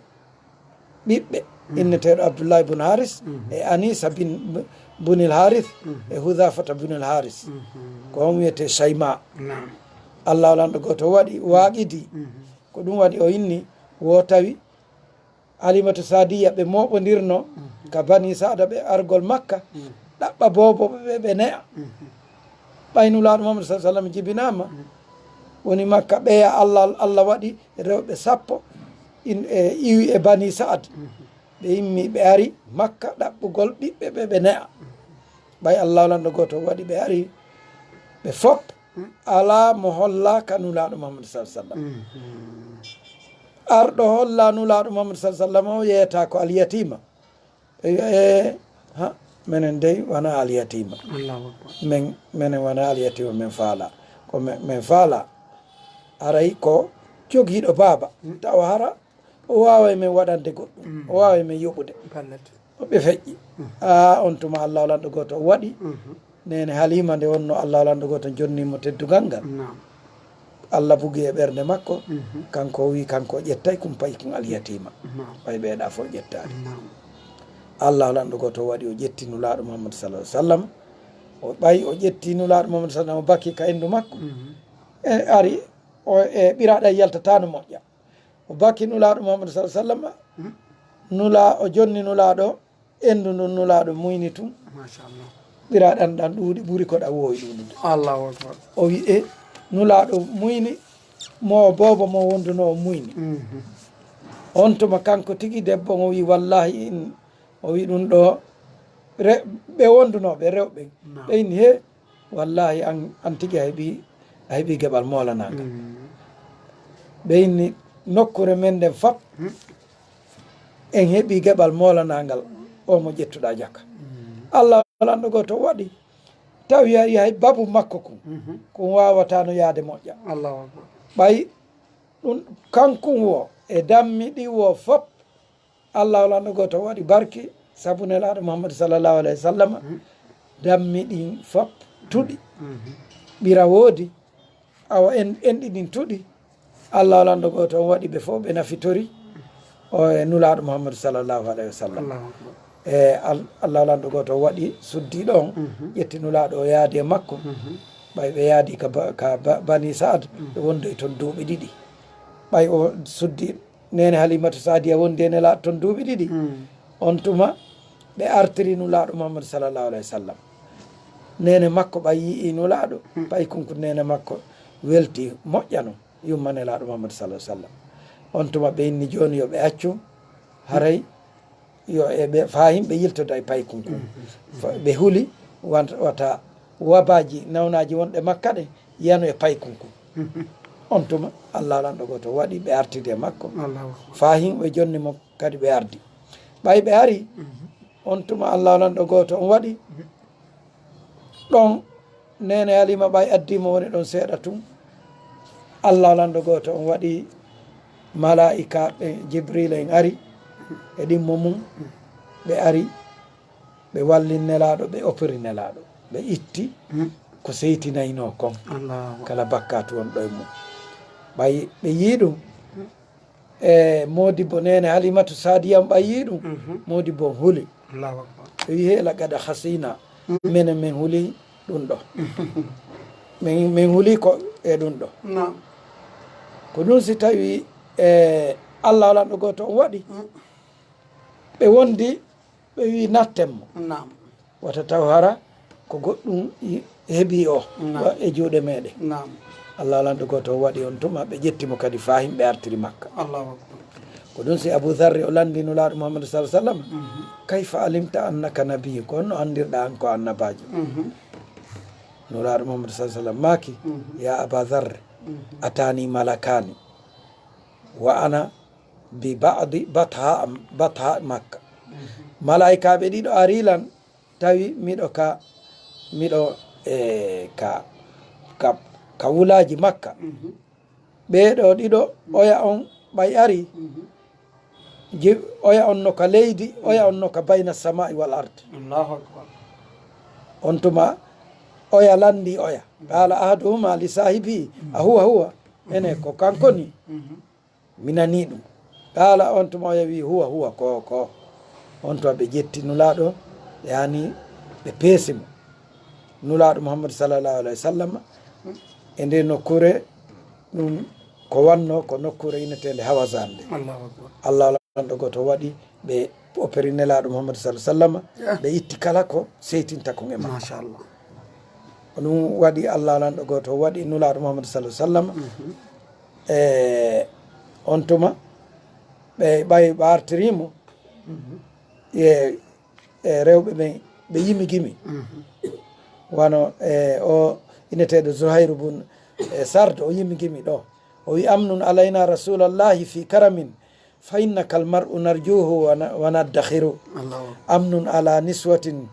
ɓiɓɓe, mhm, inneteeɗo Abdullahi bun Haris, mhm, e Anisa bin, bunil Haris, mhm, e Hudhafata bunil Haris. Mhm. Ko on wiyetee Shayma. Naam. Allah lanɗo gooto waɗi, mhm, waaqidi. Mhm. Ko ɗum waɗi o inni wo tawi Halimatu Saadiya ɓe mooɓondirno, mhm, ka Bani Saada ɓe argol Makka, mhm, ɗaɓɓa boobo ɓe, ɓe ne'a. Mhm. Ɓay Nulaaɗo Muhammad sallallahu alaihi wasallam jibinaama, mhm, woni Makka ɓeya Allah, Allah waɗi rewɓe sappo in, e, iwi e Bani Saad. Mhm. Ɓe immi, ɓe ari Makka ɗaɓɓugol ɓiɓɓe ɓe, ɓe ne'a. Mhm. Ɓay Allah lanɗo gooto waɗi ɓe ari ɓe fop, alaa mo hollaaka Nulaaɗo Muhammad sallallahu alaihi wasallam. Mhm. Arɗo holla Nulaaɗo Muhammad sallallahu alaihi wasallam o yeeta ko alyatima. E, e, ha, menen dey wona alyatima. Allahu akbar. Men, menen wona alyatima, men faala. Ko men, men faala. Aray ko jogiiɗo baaba. Mm. Tawa hara o waaway men waɗande goɗɗum. Mm. O waaway men yoɓude. Ballet. Ɓe feƴƴi. Mm. Aa, on tuma Allah lanɗo gooto o waɗi. Mhm. Nene Halima nde wonno Allah lanɗo gooto jonni mo teddungal ngal. Naam. Allah bugi e ɓernde makko, mhm, kanko o wi kanko o ƴettay kum pay kum alyatima. Naam. Pay ɓeeɗa fof ƴettaali. Naam. Allah lanɗo gooto waɗi o ƴetti Nulaaɗo Muhammad sallallahu alaihi wasallam. O ɓay o ƴetti Nulaaɗo Muhammadu sallallahu alaihi wasallam, o bakki ka endu makko. Mhm. E ari o e ɓiraɗa yaltata no moƴƴa. O bakki Nulaaɗo Muhammadu sallallahu alaihi wasallam. Mhm. Nula-, o jonni Nulaaɗo endu ndun, Nulaaɗo muyni tun. Machallah. Ɓiraɗan ɗan ɗuuɗi ɓuri ko ɗa woowi ɗuuɗude. Allahu akbar. O wi e Nulaaɗo muyni mo boobo mo wonduno o muyni. Mhm. On tuma kanko tigi debbo on o wi wallahi in, o wi ɗum ɗo re-, ɓe wondunooɓe rewɓe. Naam. Ɓe inni he wallahi an, an tigi a heɓi, a heɓi geɓal moolanangal. Mm. Ɓe inni nokkure men nden fop, mm, en heɓi geɓal moolanangal o mo ƴettuɗa jaka. Mm. Allah lanɗo gooto waɗi tawi hay, hay babu makko kun, mhm, kun wawata no yaade moƴƴa. Allahu akbar. Ɓay ɗum kankun wo e dammi ɗi wo fop, Allah lanɗo gooto waɗi barki sabu Nelaaɗo Muhammadu sallallahu alaihi wasallam. Mhm. Dammi ɗin fop tuɗi. Mhm. Ɓira woodi, awa en, en ɗiɗin tuɗi. Allah lanɗo gooto on waɗi ɓe fof ɓe nafitori o e Nulaaɗo Muhammadu sallallahu alaihi wasallam. Allahu akbar. E Al-, Allah lanɗo gooto on waɗi suddiiɗo on, mhm, ƴetti Nulaaɗo o yaadi e makko. Mhm. Ɓay ɓe yaadi ka ba-, ka ba-, Bani Saad, mhm, ɓe wondoy ton duuɓi ɗiɗi. Ɓay o suddi Neene Halimatu Saadiya wondi e Nelaaɗo ton duuɓi ɗiɗi. Mm. On tuma ɓe artiri Nulaaɗo Muhammadu sallallahu alaihi wasallam. Neene makko ɓay yi'i Nulaaɗo, mm, paykun kun neene makko welti moƴƴano yumma Nelaaɗo Muhammadu sallallahu alaihi wasallam. On tuma ɓe inni jooni yo ɓe accu, haray yo e ɓe, faa himɓe yiltoda e paykun kun. Mm. Fa-, ɓe huli wan-, wata wabaaji, nawnaaji wonɗe Makka ɗe yano e paykun kun. On tuma Allah lanɗo gooto waɗi ɓe artide e makko. Allahu akbar. Faa himɓe jonni mo kadi ɓe ardi. Ɓay ɓe ari, mhm, on tuma Allah lanɗo gooto on waɗi ɗon, neene Halima ɓay addi mo woni ɗon seeɗa tun. Allah lanɗo gooto on waɗi malaa'ikaaɓe Jibril en ari e ɗimmo mum. Ɓe ari, ɓe wallin Nelaaɗo, ɓe operi Nelaaɗo, ɓe itti, hmm, ko seytinaynoo kon. Allahu akbar. Kala bakkaatu wonɗo e mum. Ɓay ɓe yii ɗum, e Moodibbo neene Halimatu Saadiya on ɓay yii ɗum, mhm, Moodibbo on huli. Allahu akbar. O wi, "He, laqad khasina." Mm. Menen min huli ɗum ɗo. Min, min huli ko e ɗum ɗo. Naam. Ko ɗum si tawi, e, Allah lanɗo gooto on waɗi, mm, ɓe wondi, ɓe wi, "Natten mo." Naam. Wata taw hara ko goɗɗum i-, heɓi o, naam, wa-, e juuɗe meɗen. Naam. Allah lanɗo gooto on waɗi on tuma, ɓe ƴetti mo kadi faa himɓe artiri Makka. Allahu akbar. Ko ɗum si Abu Dharri o lanndi Nulaaɗo Muhammadu sallallahu alaihi wasallam, mhm, "Kayfa alimta annaka nabiyyu?" Ko honno anndirɗa an ko annabaajo? Mhm. Nulaaɗo Muhammadu sallallahu alaihi wasallam maaki, mhm, "Ya Aba Dharr, mhm, atani malakani wa ana bi ba'di batha, batha Makka." Mhm. Malaa'ikaaɓe ɗiɗo ari lan, tawi miɗo ka, miɗo, e, ka, ka, ka wulaaji Makka. Mhm. Ɓee ɗoo ɗiɗo, oya on ɓay ari, mhm, je-, oya on no ka leydi, oya on no ka bayna sama'i wal ard. Allahu akbar. On tuma, oya lanndi oya. Qala ahaduhuma li sahibi, "A huwa huwa?" Ene ko kanko ni? Mhm. Mi nanii ɗum. Qaala, on tuma o yawi, "Huwa, huwa, ko, ko." On tuma ɓe ƴetti Nulaaɗo, yaani ɓe peesi mo. Nulaaɗo Muhammadu sallallahu alaihi wasallam, e nde nokkuure ɗum ko wanno ko nokkuure inneteende Hawazan nde. Allahu akbar. Allah lanɗo gooto waɗi ɓe operi Nelaaɗo Muhammadu sallallahu alaihi wasallam, ya, ɓe itti kala ko seytinta kon e makko. Machallah. Ko ɗum waɗi Allah lanɗo gooto waɗi Nulaaɗo Muhammadu sallallahu alaihi wasallam. Mhm. E on tuma, ɓe ɓay ɓe artiri mo, mhm, e, e rewɓe ɓen, ɓe yimi gimi. Mhm. Wano, e, o inneteeɗo Zuhayru bun, e, Sard, o yimi gimi ɗo. O wi, "Amnun alayna rasulallahi fi karamin, fa innaka almar'u narjuhu wa na-, wa naddakhiru. Allahu akbar. Amnun ala niswatin,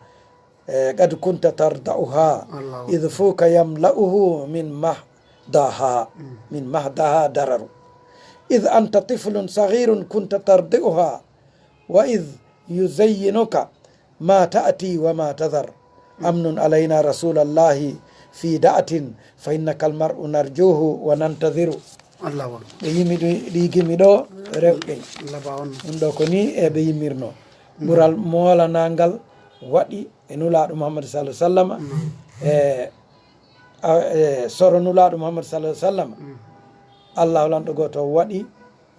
eh, qad kunta tarda'uha, Allahu akbar, idh fuka yamla'uhu min mahdaha, mm, min mahdaha dararu. Idh anta tiflun saghirun kunta tardi'uha, wa idh yuzayyinuka ma ta'ti wa ma tadhar. Amnun alayna rasulallahi fi da'atin, fa innaka almar'u narjuhu wa nantadhiru." Allahu akbar. Ɓe yimi ɗi, ɗi gimi ɗo, rewɓe. Laba on. Ɗum ɗo ko ni e ɓe yimirno. Mm. Ɓural moolanangal waɗi e Nulaaɗo Muhammad sallallahu alaihi wasallam, e, a, e soro Nulaaɗo Muhammad sallallahu alaihi wasallam. Allahu lanɗo gooto waɗi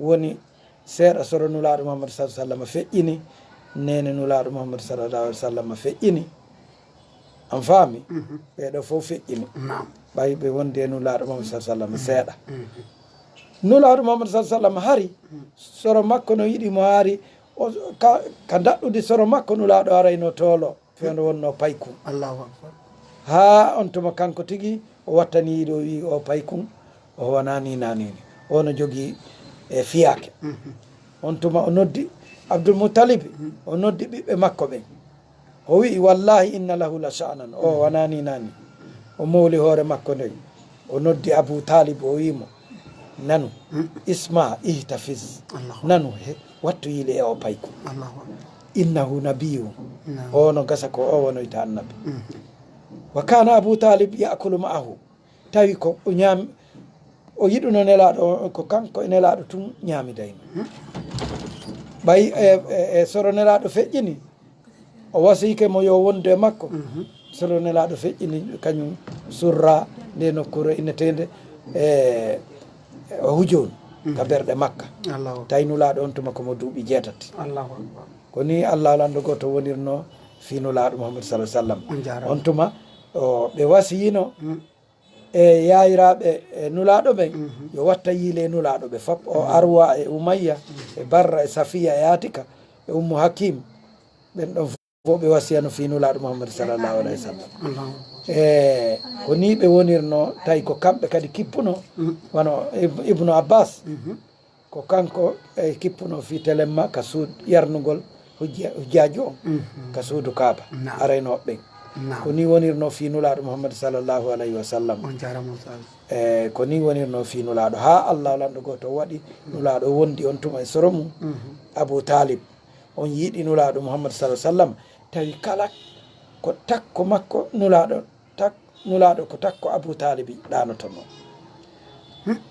woni seeɗa soro Nulaaɗo Muhammad sallallahu alaihi wasallam feƴƴini, neene Nulaaɗo Muhammad sallallahu alaihi wasallam feƴƴini. An faami? Ɓee ɗoo fof feƴƴini. Naam. Ɓay ɓe wondi e Nulaaɗo Muhammad sallallahu alaihi wasallam seeɗa. Nulaaɗo Muhammad sallallahu alaihi wasallam hari, soro makko no yiɗi mo hari, o, ka, ka daɗɗudi soro makko Nulaaɗo arayno toolo, fewndo wonno paykun. Allahu akbar. Haa on tuma kanko tigi o wattani yiɗi, o wi'i o paykun, o wonaa ni, naa ni ni. O no jogii e fiyaake. On tuma o noddi Abdul Muttalib, o noddi ɓiɓɓe makko ɓen. O wi'i, "Wallahi inna lahu la sha'nan." O wonaa ni, naa ni. O mowli hoore makko nden. O noddi Abu Talib, o wi'i mo, "Nanu, isma, ihtafiz. Allahu. Nanu, he, wattu yiile e o paykun. Allahu akbar. Innahu nabiyyun." Naam. O no gasa ko o wonoyta annabi. Wa kana Abu Talib ya'kulu ma'ahu. Tawi ko o ñaam-, o yiɗuno Nelaaɗo o, ko kanko e Nelaaɗo tun ñaamidayno. Ɓay e, e, e soro Nelaaɗo feƴƴini, o wasiyike mo yo wondu e makko. Soro Nelaaɗo feƴƴini kañum surra nde nokkuure inneteende e, e Hujoon, ka berɗe Makka. Allahu. Tawi Nulaaɗo on tuma ko mo duuɓi jeetati. Allahu akbar. Ko ni Allah lanɗo gooto wonirno fii Nulaaɗo Muhammad sallallahu alaihi wasallam. On jaaraama. On tuma, o, ɓe wasiyino e yaayiraaɓe, e Nulaaɗo ɓen, yo watta yiile e Nulaaɗo ɓe fop. O Arwa e Umayya, e Barra e Safiya e Atika, e Ummu Hakim, ɓen ɗon fof ɓe wasiyano fii Nulaaɗo Muhammad sallallahu alaihi wasallam. Allahu. E ko ni ɓe wonirno, tawi ko kamɓe kadi kippuno, wano Ib-, Ibnu Abbas. Ko kanko e kippuno fii telemma ka suud yarnugol hujja-, hujjaaju on ka suudu Kaaba, naam, araynooɓe ɓen. Naam. Ko ni wonirno fii Nulaaɗo Muhammad sallallahu alaihi wasallam. On jaaraama, Ustaz. E ko ni wonirno fii Nulaaɗo, haa Allah lanɗo gooto waɗi Nulaaɗo wondi on tuma e soro mum, Abu Talib. On yiɗi Nulaaɗo Muhammad sallallahu alaihi wasallam, tawi kala ko takko makko Nulaaɗo tak-, Nulaaɗo ko takko Abu Talib ɗaanotono.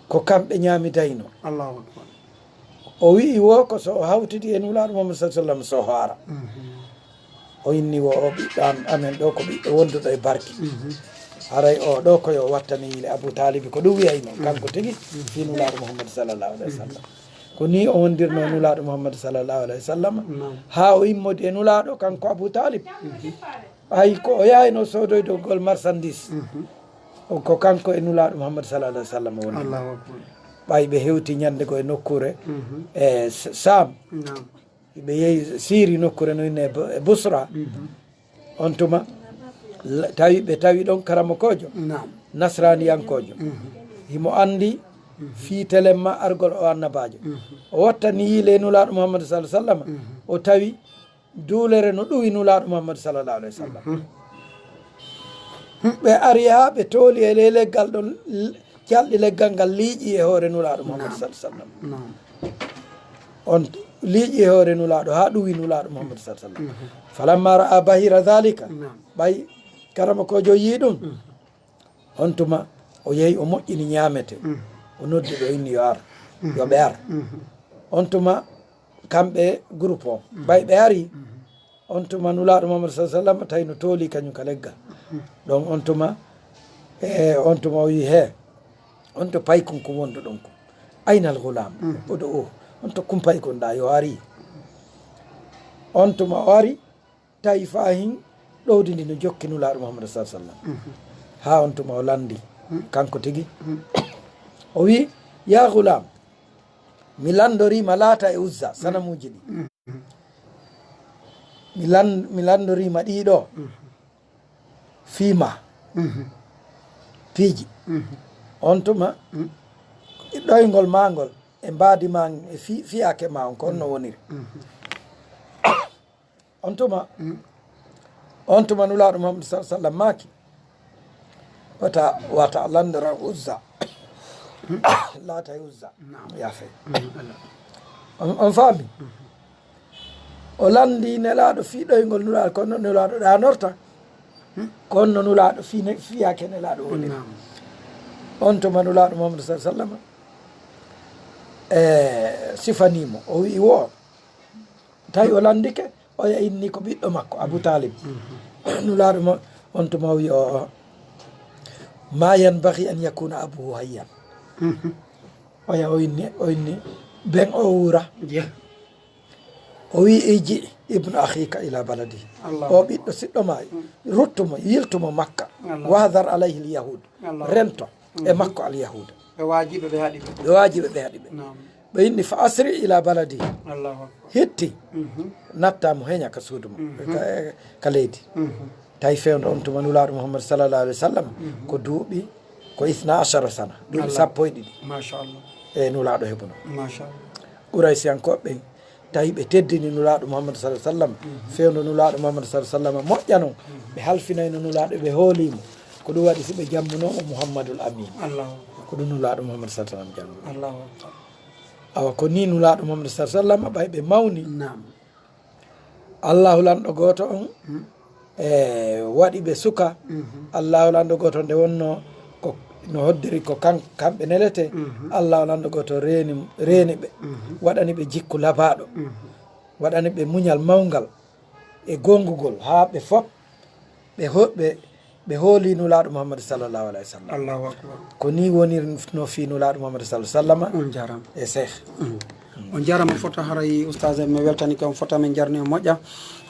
Ko kamɓe ñaamidayno. Allahu akbar. O wi'i wo ko so o hawtidi e Nulaaɗo Muhammad sallallahu alaihi wasallam so hoora. O inni wo o ɓiɗɗo am, amen ɗo ko ɓiɗɗo wonduɗo e barki. Haray o ɗo ko yo wattani yiile Abu Talib ko ɗum wiyayno kanko tigi fii Nulaaɗo Muhammad sallallahu alaihi wasallam. Ko ni o wondirno Nulaaɗo Muhammad sallallahu alaihi wasallam. Naam. Haa o immodi e Nulaaɗo kanko Abu Talib. Hay ko o yaayno soodoydogol marchandise. O ko kanko e Nulaaɗo Muhammad sallallahu alaihi wasallam woni. Allahu akbar. Ɓay ɓe hewti ñande go e nokkuure e S-, Saam. Naam. Ɓe yehi Siiri nokkuure no inne Bu-, Busra. On tuma la-, tawi ɓe tawi ɗon karamokoojo. Naam. Nasraaniyankoojo. Himo andi fii telemma argol o annabaajo. O wattani yiile Nulaaɗo Muhammad sallallahu alaihi wasallam. O tawi duulere no ɗuwi Nulaaɗo Muhammad sallallahu alaihi wasallam. Ɓe ari haa ɓe tooli e ley leggal ɗon, l-, calɗi leggal ngal liiƴi e hoore Nulaaɗo Muhammad sallallahu alaihi wasallam. Naam. On liiƴi e hoore Nulaaɗo haa ɗuwi Nulaaɗo Muhammad sallallahu alaihi wasallam. Falamma ra'a bahira dhalika. Naam. Ɓay karamokoojo yii ɗum. On tuma o yehi o moƴƴini ñaamete. O noddi ɓe o inni yo ar, yo ɓe ar. On tuma kamɓe groupe o. Ɓay ɓe ari, on tuma Nulaaɗo Muhammad sallallahu alaihi wasallam tawi no tooli kañum ka leggal. Ɗon on tuma, e, on tuma o wi'i, "He, on to paykun kun wonduɗon kun. Aynal ghulam?" Oɗo o, "On to kun paykun ɗa, yo ari?" On tuma o ari, tawi fahin ɗowdi ndi no jokki Nulaaɗo Muhammad sallallahu alaihi wasallam. Haa on tuma o landi, kanko tigi. O wi'i, "Ya ghulam, mi landoriima Laata e Uzza, sanamuuji ɗi. Mi lan-, mi landoriima ɗiɗo fii ma, piiji." On tuma, ɗoyngol ma ngol e mbaadi ma e fi-, fiyaake ma on, ko on no woniri. On tuma, on tuma Nulaaɗo Muhammad sallallahu alaihi wasallam maaki, "Wata, wata a landoran Uzza." Laata e Uzza. Naam. Yaafe. On, on faami? O landi Nelaaɗo fii ɗoyngol Nulaaɗo, kono Nulaaɗo ɗaanorta. Kono Nulaaɗo fii ne-, fiyaake Nelaaɗo woni. Naam. On tuma Nulaaɗo Muhammad sallallahu alaihi wasallam, e, sifanii mo. O wi'i wo, tawi o landike, Oya inni ko ɓiɗɗo makko, Abu Talib. Nulaaɗo mo, on tuma o wi o, o, "Ma yanbaghi an yakuna abuhu hayyan." Oya o inni, o inni, "Ben o wuura." O wi, "Iji ibnu akhika ila baladi." O ɓiɗɗo siɗɗo ma, ruttumo, yiltumo Makka. "Wahdar alayhi al yahud." Rento e makko al yahuda. Ɓe waajiɓe ɓe haɗi ɓe. Ɓe waajiɓe ɓe haɗi ɓe. Ɓe inni, "Fa asri ila baladi." Hitti, natta mo heña ka suudu mo, ka, ka leydi. Tawi fewndo on tuma Nulaaɗo Muhammad sallallahu alaihi wasallam ko duuɓi, ko isna ashara sana, duuɓi sappo e ɗiɗi. E Nulaaɗo heɓuno. Quraysiyankooɓe ɓen, tawi ɓe teddini Nulaaɗo Muhammad sallallahu alaihi wasallam, fewndo Nulaaɗo Muhammad sallallahu alaihi wasallam moƴƴano, ɓe halfinayno Nulaaɗo, ɓe hoolimo. Ko ɗum waɗi si ɓe jammuno mo Muhammadul Amin. Ko ɗum Nulaaɗo Muhammad sallallahu alaihi wasallam jammuno. Awa ko ni Nulaaɗo Muhammad sallallahu alaihi wasallam ɓay ɓe mawni. Allahu lanɗo gooto on, e, waɗi ɓe suka. Allahu lanɗo gooto nde wonno ko no hoddiri ko kan-, kamɓe nelete. Allahu lanɗo gooto reeni, reeni ɓe, waɗani ɓe jikku labaaɗo, waɗani ɓe muñal mawngal e gongugol haa ɓe fop ɓe ho-, ɓe, ɓe hooli Nulaaɗo Muhammad sallallahu alaihi wasallam. Ko ni wonirno fii Nulaaɗo Muhammad sallallahu alaihi wasallam. On jarama. E Cheikh. On jarama fota, haray ustaz en, mi weltani ko on fota, min jarni on moƴƴa.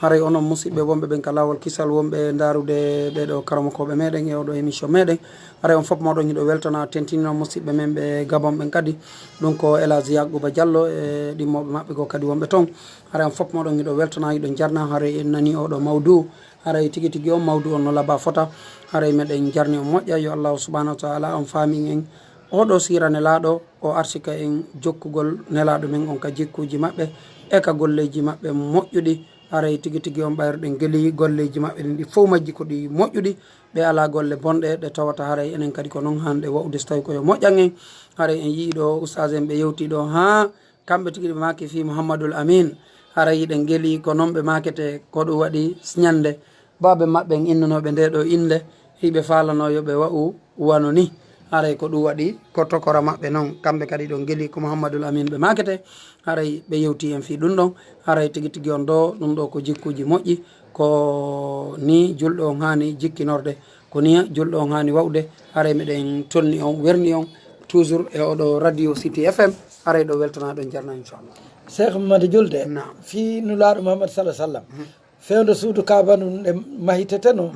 Haray onon musiɓɓe wonɓe ɓen ka laawol kisal, wonɓe ndaarude ɓee ɗoo karamokooɓe meɗen e oo ɗoo émission meɗen. Haray on fop moɗon hiɗo weltana, tentinino musiɓɓe men ɓe Gabon ɓen kadi. Ɗum ko El Hadji Yakuba Diallo e ɗimmooɓe maɓɓe goo kadi wonɓe ton. Haray on fop moɗon hiɗo weltana, hiɗon jarna. Haray en nani oo ɗoo mawdu. Haray tigi tigi on mawdu on no laba fota. Haray meɗen jarni on moƴƴa. Yo Allahu subhanahu wa ta'ala on faami en oo ɗoo siira Nelaaɗo, o arsika en jokkugol Nelaaɗo men on ka jikkuuji maɓɓe e ka golleeji maɓɓe moƴƴuɗi. Haray tigi tigi on ɓayruɗen geli golleeji maɓɓe ɗin, ɗi fow majji ko ɗi moƴƴuɗi. Ɓe alaa golle bonɗe ɗe tawata haray enen kadi ko non hande wa'ude so tawi ko yo moƴƴan en. Haray en yii ɗoo ustaas en ɓe yewti ɗoo haa kamɓe tigi ɓe maaki fii Muhammadul Amin. Haray hiɗen geli ko non ɓe maakete, ko ɗum waɗi ñande baaɓe maɓɓe en innunooɓe ndee ɗoo innde, hiɓe faalanoo yo ɓe wa'u wano ni. Haray ko ɗum waɗi ko tokora maɓɓe non, kamɓe kadi ɗon geli ko Muhammadul Amin ɓe maakete. Haray ɓe yewti en fii ɗum ɗon. Haray tigi tigi on ɗoo, ɗum ɗoo ko jikkuuji moƴƴi, ko ni julɗo on haani jikkinorde. Ko niya julɗo on haani wa'ude, haray meɗen tolni on, werni on, toujours e oɗo Radio City F M, haray ɗo weltana ɗon jarna, inchallah. Cheikh Mamadou Julde, naam, fii Nulaaɗo Muhammad sallallahu alaihi wasallam, fewndo suudu Kaaba ndun nde mahitete no,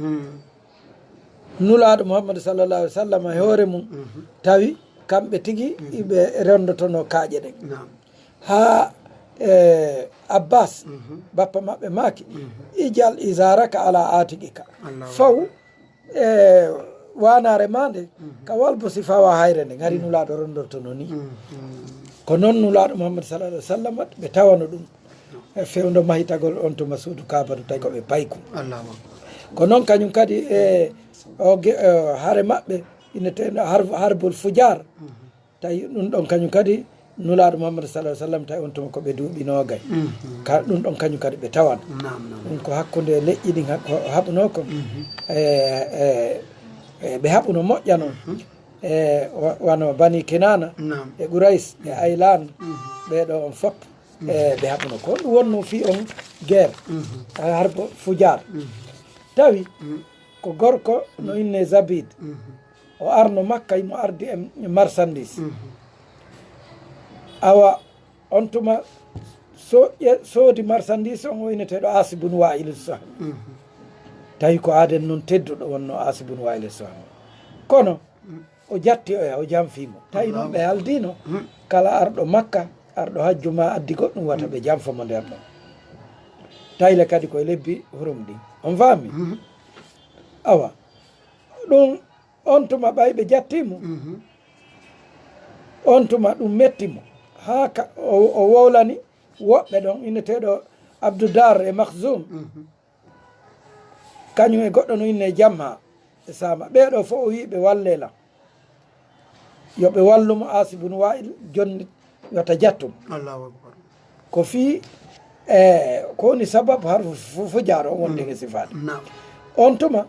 Nulaaɗo Muhammad sallallahu alaihi wasallam e hoore mum, tawi kamɓe tigi iɓe rendotono kaaƴe ɗen. Naam. Haa, e, Abbas, bappa maɓɓe maaki, "Ijal izaraka ala atikika." Allahu Akbar. Faw e waanaare maa nde, ka walbo si fawa hayre nde, ngari Nulaaɗo rondortono ni. Ko non Nulaaɗo Muhammad sallallahu alaihi wasallam ɓe tawano ɗum. E fewndo mahitagol on tuma suudu Kaaba ndu tawi ko ɓe payku. Allahu Akbar. Ko non kañum kadi e o ge-, e hare maɓɓe, inneteendo Har-, Harbul Fujar. Tawi ɗum ɗon kañum kadi Nulaaɗo Muhammad sallallahu alaihi wasallam tawi on tuma ko ɓe duuɓi noogay. Ka ɗum ɗon kañum kadi ɓe tawan. Naam, naam. Ɗum ko hakkunde leƴƴi ɗin ha-, ko haɓunoo kon. E, e, e ɓe haɓuno moƴƴa non. E wa-, wano Bani Kinana, naam, e Quraysh, e Aylan, ɓee ɗoo on fop. E ɓe haɓuno ko ɗum wonno fii on guerre. Harbo Fujar. Tawi ko gorko no inne Zabid. O arno Makka, imo ardi e marchandise. Awa, on tuma so-, ƴe-, soodi marchandise on o inneteeɗo Asi bun Wa'il Sahmi. Tawi ko aaden non tedduɗo wonno Asi bun Wa'il Sahmi. Kono o jatti oya, o janfii mo. Tawi non ɓe haldino, kala arɗo Makka, arɗo hajju ma addi goɗɗum, wata ɓe janfo mo nder ɗon. Tawi le kadi koye lebbi hurum ɗin. On faami? Awa, ɗum on tuma ɓay ɓe jatti mo. On tuma ɗum metti mo. Haa ka, o, o wowlani woɓɓe ɗon, inneteeɗo Abdou Dar e Makhzoum. Kañum e goɗɗo no inne Jamha e Sama. Ɓee ɗoo fof o wi'i ɓe walle lan. Yo ɓe wallu mo Asi bun Wa'il jonni wata jattum. Allahu Akbar. Ko fii, e, ko woni sababu har fu-, fu-, fujaaro on wonde e sifaade. Naam. On tuma,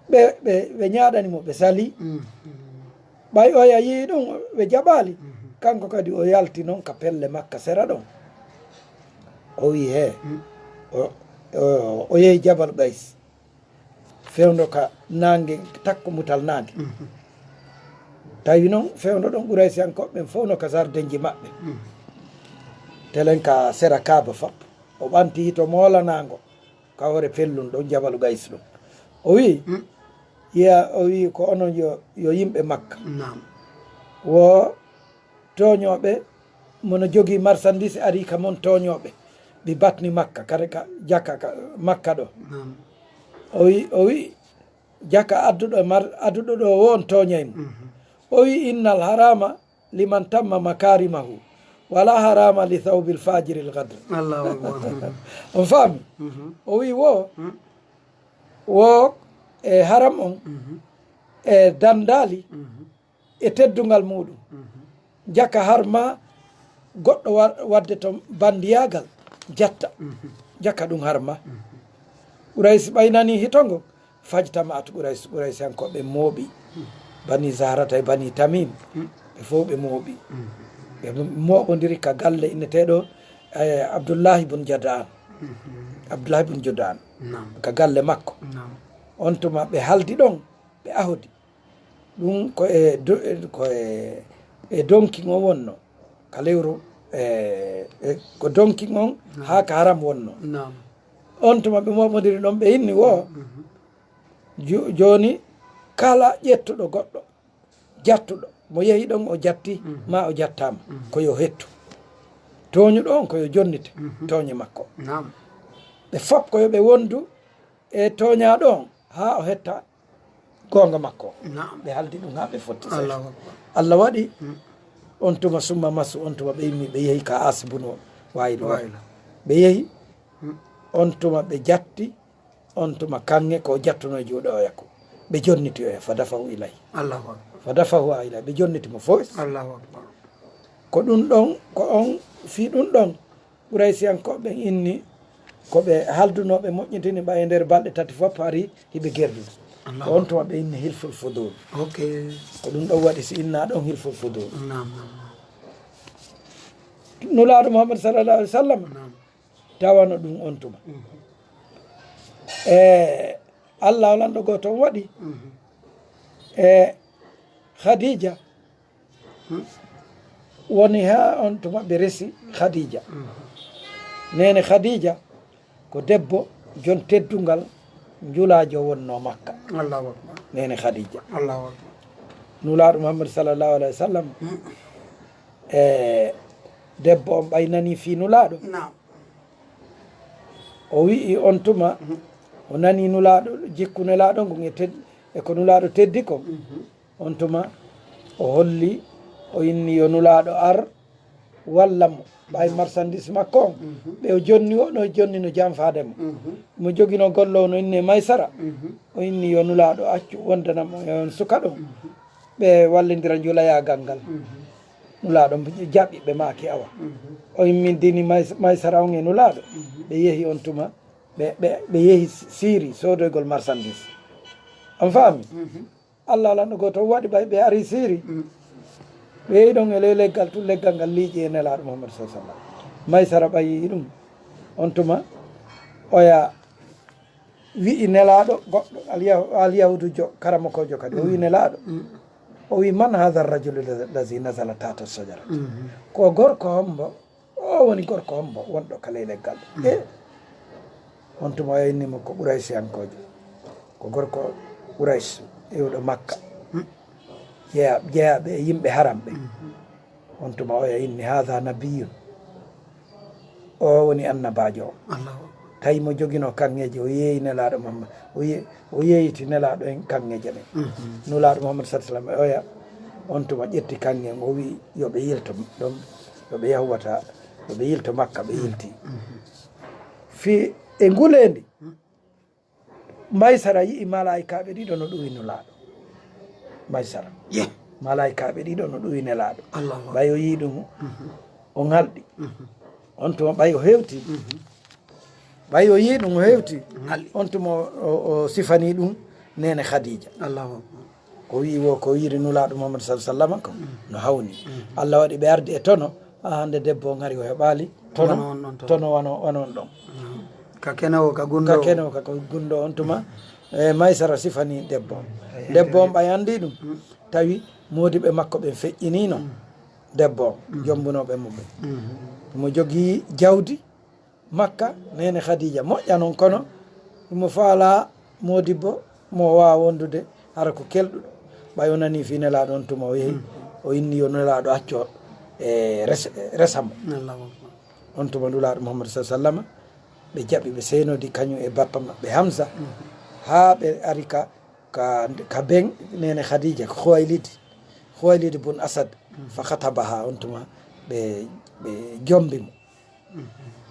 ɓe, ɓe, ɓe ñaaɗani mo, ɓe sali. Ɓay oya yi'i ɗum, ɓe jaɓaali. Kanko kadi o yalti non ka pelle Makka sera ɗon. O wi'i, "He, O, o, o yehi Jabal Gays, fewndo ka naange, takko mutal naange. Mhm. Tawi noon fewndo ɗon Quraysiyankooɓe ɓen fof no ka jardinji maɓɓe. Mhm. Telen ka sera Kaaba fap. O ɓanti hito moolanaango ka hoore pellun ɗon, Jabalu Gays ɗum. O wi'i, Mm. Yiya, o wi'i, ko onon yo, yo yimɓe Makka. Naam. Wo tooñooɓe, mono jogii marchandise ari ka mon tooñooɓe. Ɓe batni Makka, kare ka, jaka ka Makka ɗo. Naam. O wi'i, o wi'i, jaka adduɗo mar-, adduɗo ɗo wo on tooñay mo. Mhm. O wi'i, innal harama liman tamma makarimahu, wala harama li thawbil fajiril gadr. Allahu akbar. On faami? Mhm. O wi'i wo, Mm. wo e haram on, Mhm. e dandaali, Mhm. e teddungal muɗum. Mhm. Jaka har ma goɗɗo wa-, wadde to bandiyaagal, jatta. Mhm. Jaka ɗum har ma. Mhm. Quraysi ɓay nani hito ngo, fajtamaat Quraysi, Quraysiyankooɓe mooɓi. Mhm. Bani Zahrata e Bani Tamim, Mhm. ɓe fof ɓe mooɓi. Mhm. Ɓe mooɓondiri ka galle inneteeɗo, eh, Abdullahi bun Jadaan. Mhm. Abdullahi bun Judaan. Naam. Ka galle makko. Naam. On tuma ɓe haldi ɗon, ɓe ahodi. Ɗum ko e do-, e, ko e, e donkin on wonno. Ka lewru, e, e, ko donkin on Naam. haa ka haram wonno. Naam. On tuma ɓe mooɓondiri ɗon, ɓe inni wo, Mhm. jo-, jooni kala ƴettuɗo goɗɗo, jattuɗo, mo yehi ɗon o jatti, Mhm. ma o jattaama, Mhm. ko yo hettu. Tooñuɗo on ko yo jonnite Mhm. tooñe makko. Naam. Ɓe fop ko yo ɓe wondu e tooñaaɗo on haa o hetta goonga makko. Naam. Ɓe haldi ɗum haa ɓe fotti seeɗa. Allahu akbar. Allah waɗi Mm. on tuma summa masu, on tuma ɓe immi, ɓe yehi ka Aasi bunu Waayil. Waayil. Ɓe yehi, Mm. on tuma ɓe jatti, on tuma kaŋŋe ko jattuno e juuɗe oya ko. Ɓe jonniti oya, fa dafahu ilay. Allahu akbar. Fa dafahu ilay. Ɓe jonniti mo fof. Allahu akbar. Ko ɗum ɗon, ko on, fii ɗum ɗon, Quraysiyankooɓe ɓen inni, ko ɓe haldunooɓe moƴƴintini ɓay e nder balɗe tati fof ari hiɓe gerdude. Allahu Ko on tuma ɓe inni hilful fudul. Ok. Ko ɗum ɗon waɗi si innaa ɗon hilful fudul. Naam, naam, naam. Nulaaɗo Muhammad sallallahu alaihi wasallam Naam. tawano ɗum on tuma. Mhm. E Allah lanɗo gooto on waɗi. Mhm. E Khadija Hmm. woni haa on tuma ɓe resi Khadija. Mhm. Neene Khadija ko debbo jon teddungal njulaajo wonno Makka. Allahu akbar. Neene Khadija. Allahu akbar. Nulaaɗo Muhammad sallallahu alaihi wasallam. Hmm. E debbo on ɓay nani fii Nulaaɗo. Naam. O wi'i on tuma, Mhm. o nani Nulaaɗo, jikku Nelaaɗo ngun e ted-, e ko Nulaaɗo teddi kon. Mhm. On tuma, o holli, o inni yo Nulaaɗo ar walla mo. Ɓay marchandise makko on, Mhm. ɓe o jonni o, no jonni no janfaade mo. Mhm. Mo jogino gollo o no inni Maysara. Mhm. O inni yo Nulaaɗo accu wondana mo e on suka ɗo. Mhm. Ɓe wallindira njulayaagal ngal. Mhm. Nulaaɗo jaɓi, ɓe maaki awa. Mhm. O immindini Mays-, Maysara on e Nulaaɗo. Mhm. Ɓe yehi on tuma, ɓe, ɓe, ɓe yehi Siiri soodoygol marchandise. On faami? Mhm. Allah lanɗo gooto waɗi ɓay ɓe ari Siiri. Mhm. Ɓe yehi ɗon e ley leggal, tun leggal ngal liiƴi e Nelaaɗo Muhammad sallallahu alaihi wasallam. Maysara ɓay yi'i ɗum. On tuma, oya wi'i Nelaaɗo goɗɗo, Alyahu-, Alyahuudujo, karamokoojo kadi, o wi'i Mm. Nelaaɗo, Mm. o wi'i, "Man hadha ar-rajulu allazi nazala tahta ash-shajara?" Mhm. Ko gorko hombo, o woni gorko hombo wonɗo ka ley leggal? Mm. E on tuma o inni mo ko Quraysiyankoojo, ko gorko Quraysh, iwɗo Makka, Mm. jeya-, jeyaaɓe e yimɓe haram ɓe. Mhm. On tuma oya inni, "Hadha nabiyyun." O woni annabaajo o. Allahu akbar. Tawi mo jogino kaŋŋeeje, o yeeyi Nelaaɗo Muhammad, o ye-, o yeeyiti Nelaaɗo en kaŋŋeeje ɗen. Mhm. Nulaaɗo Muhammad sallallahu alaihi wasallam, oya, on tuma ƴetti kaŋŋe, o wi'i, yo ɓe yilto ɗon, yo ɓe yahu wata, yo ɓe yilto Makka, ɓe yilti. Mhm. Fii e nguleendi, Mhm. Maysara yi'i malaa'ikaaɓe ɗiɗo no ɗuwi Nulaaɗo. Maysara. Ye. Malaa'ikaaɓe ɗiɗo no ɗuwi Nelaaɗo. Allahu akbar. Ɓay o yi'i ɗum, Mhm. o ŋalɗi. Mhm. On tuma ɓay o hewti. Mhm. Ɓay o yi'i ɗum, o hewti. Ŋalɗi. On tuma o, o, o sifani ɗum neene Khadija. Allahu akbar. Ko wi'i wo, ko wi'iri Nulaaɗo Muhammad sallallahu alaihi wasallam ko Mm. no hawni. Mm. Allah waɗi ɓe ardi e tono, haa hande debbo on hari o heɓaali tono, Wano on ɗon tono. tono wano, wano on ɗon. Mm. Ka kenowo, ka gunndoowo. Ka kenowo, ka ko gunndoowo on tuma. E, Maysara sifani debbo on. Debbo on ɓay anndi ɗum. Tawi moodiɓɓe makko ɓen feƴƴiniino debbo on, jommbunooɓe mo ɓen. Mo jogii jawdi Makka, neene Khadija moƴƴa non, kono mo faalaa moodibbo mo o waawa wondude, hara ko kelɗuɗo. Ɓay o nanii fii Nelaaɗo on tuma, o yehi, o inni yo Nelaaɗo acco, e, res-, resa mo. Allahu Akbar. On tuma Nulaaɗo Muhammad sallallahu alaihi wasallam, ɓe jaɓi, ɓe seenodi kañum e bappa maɓɓe Hamza, haa ɓe ari ka, ka, ka ben neene Khadija, ko Khuwaylid, Khuwaylid bun Asad, fa khatabaha, on tuma ɓe, ɓe jombi mo.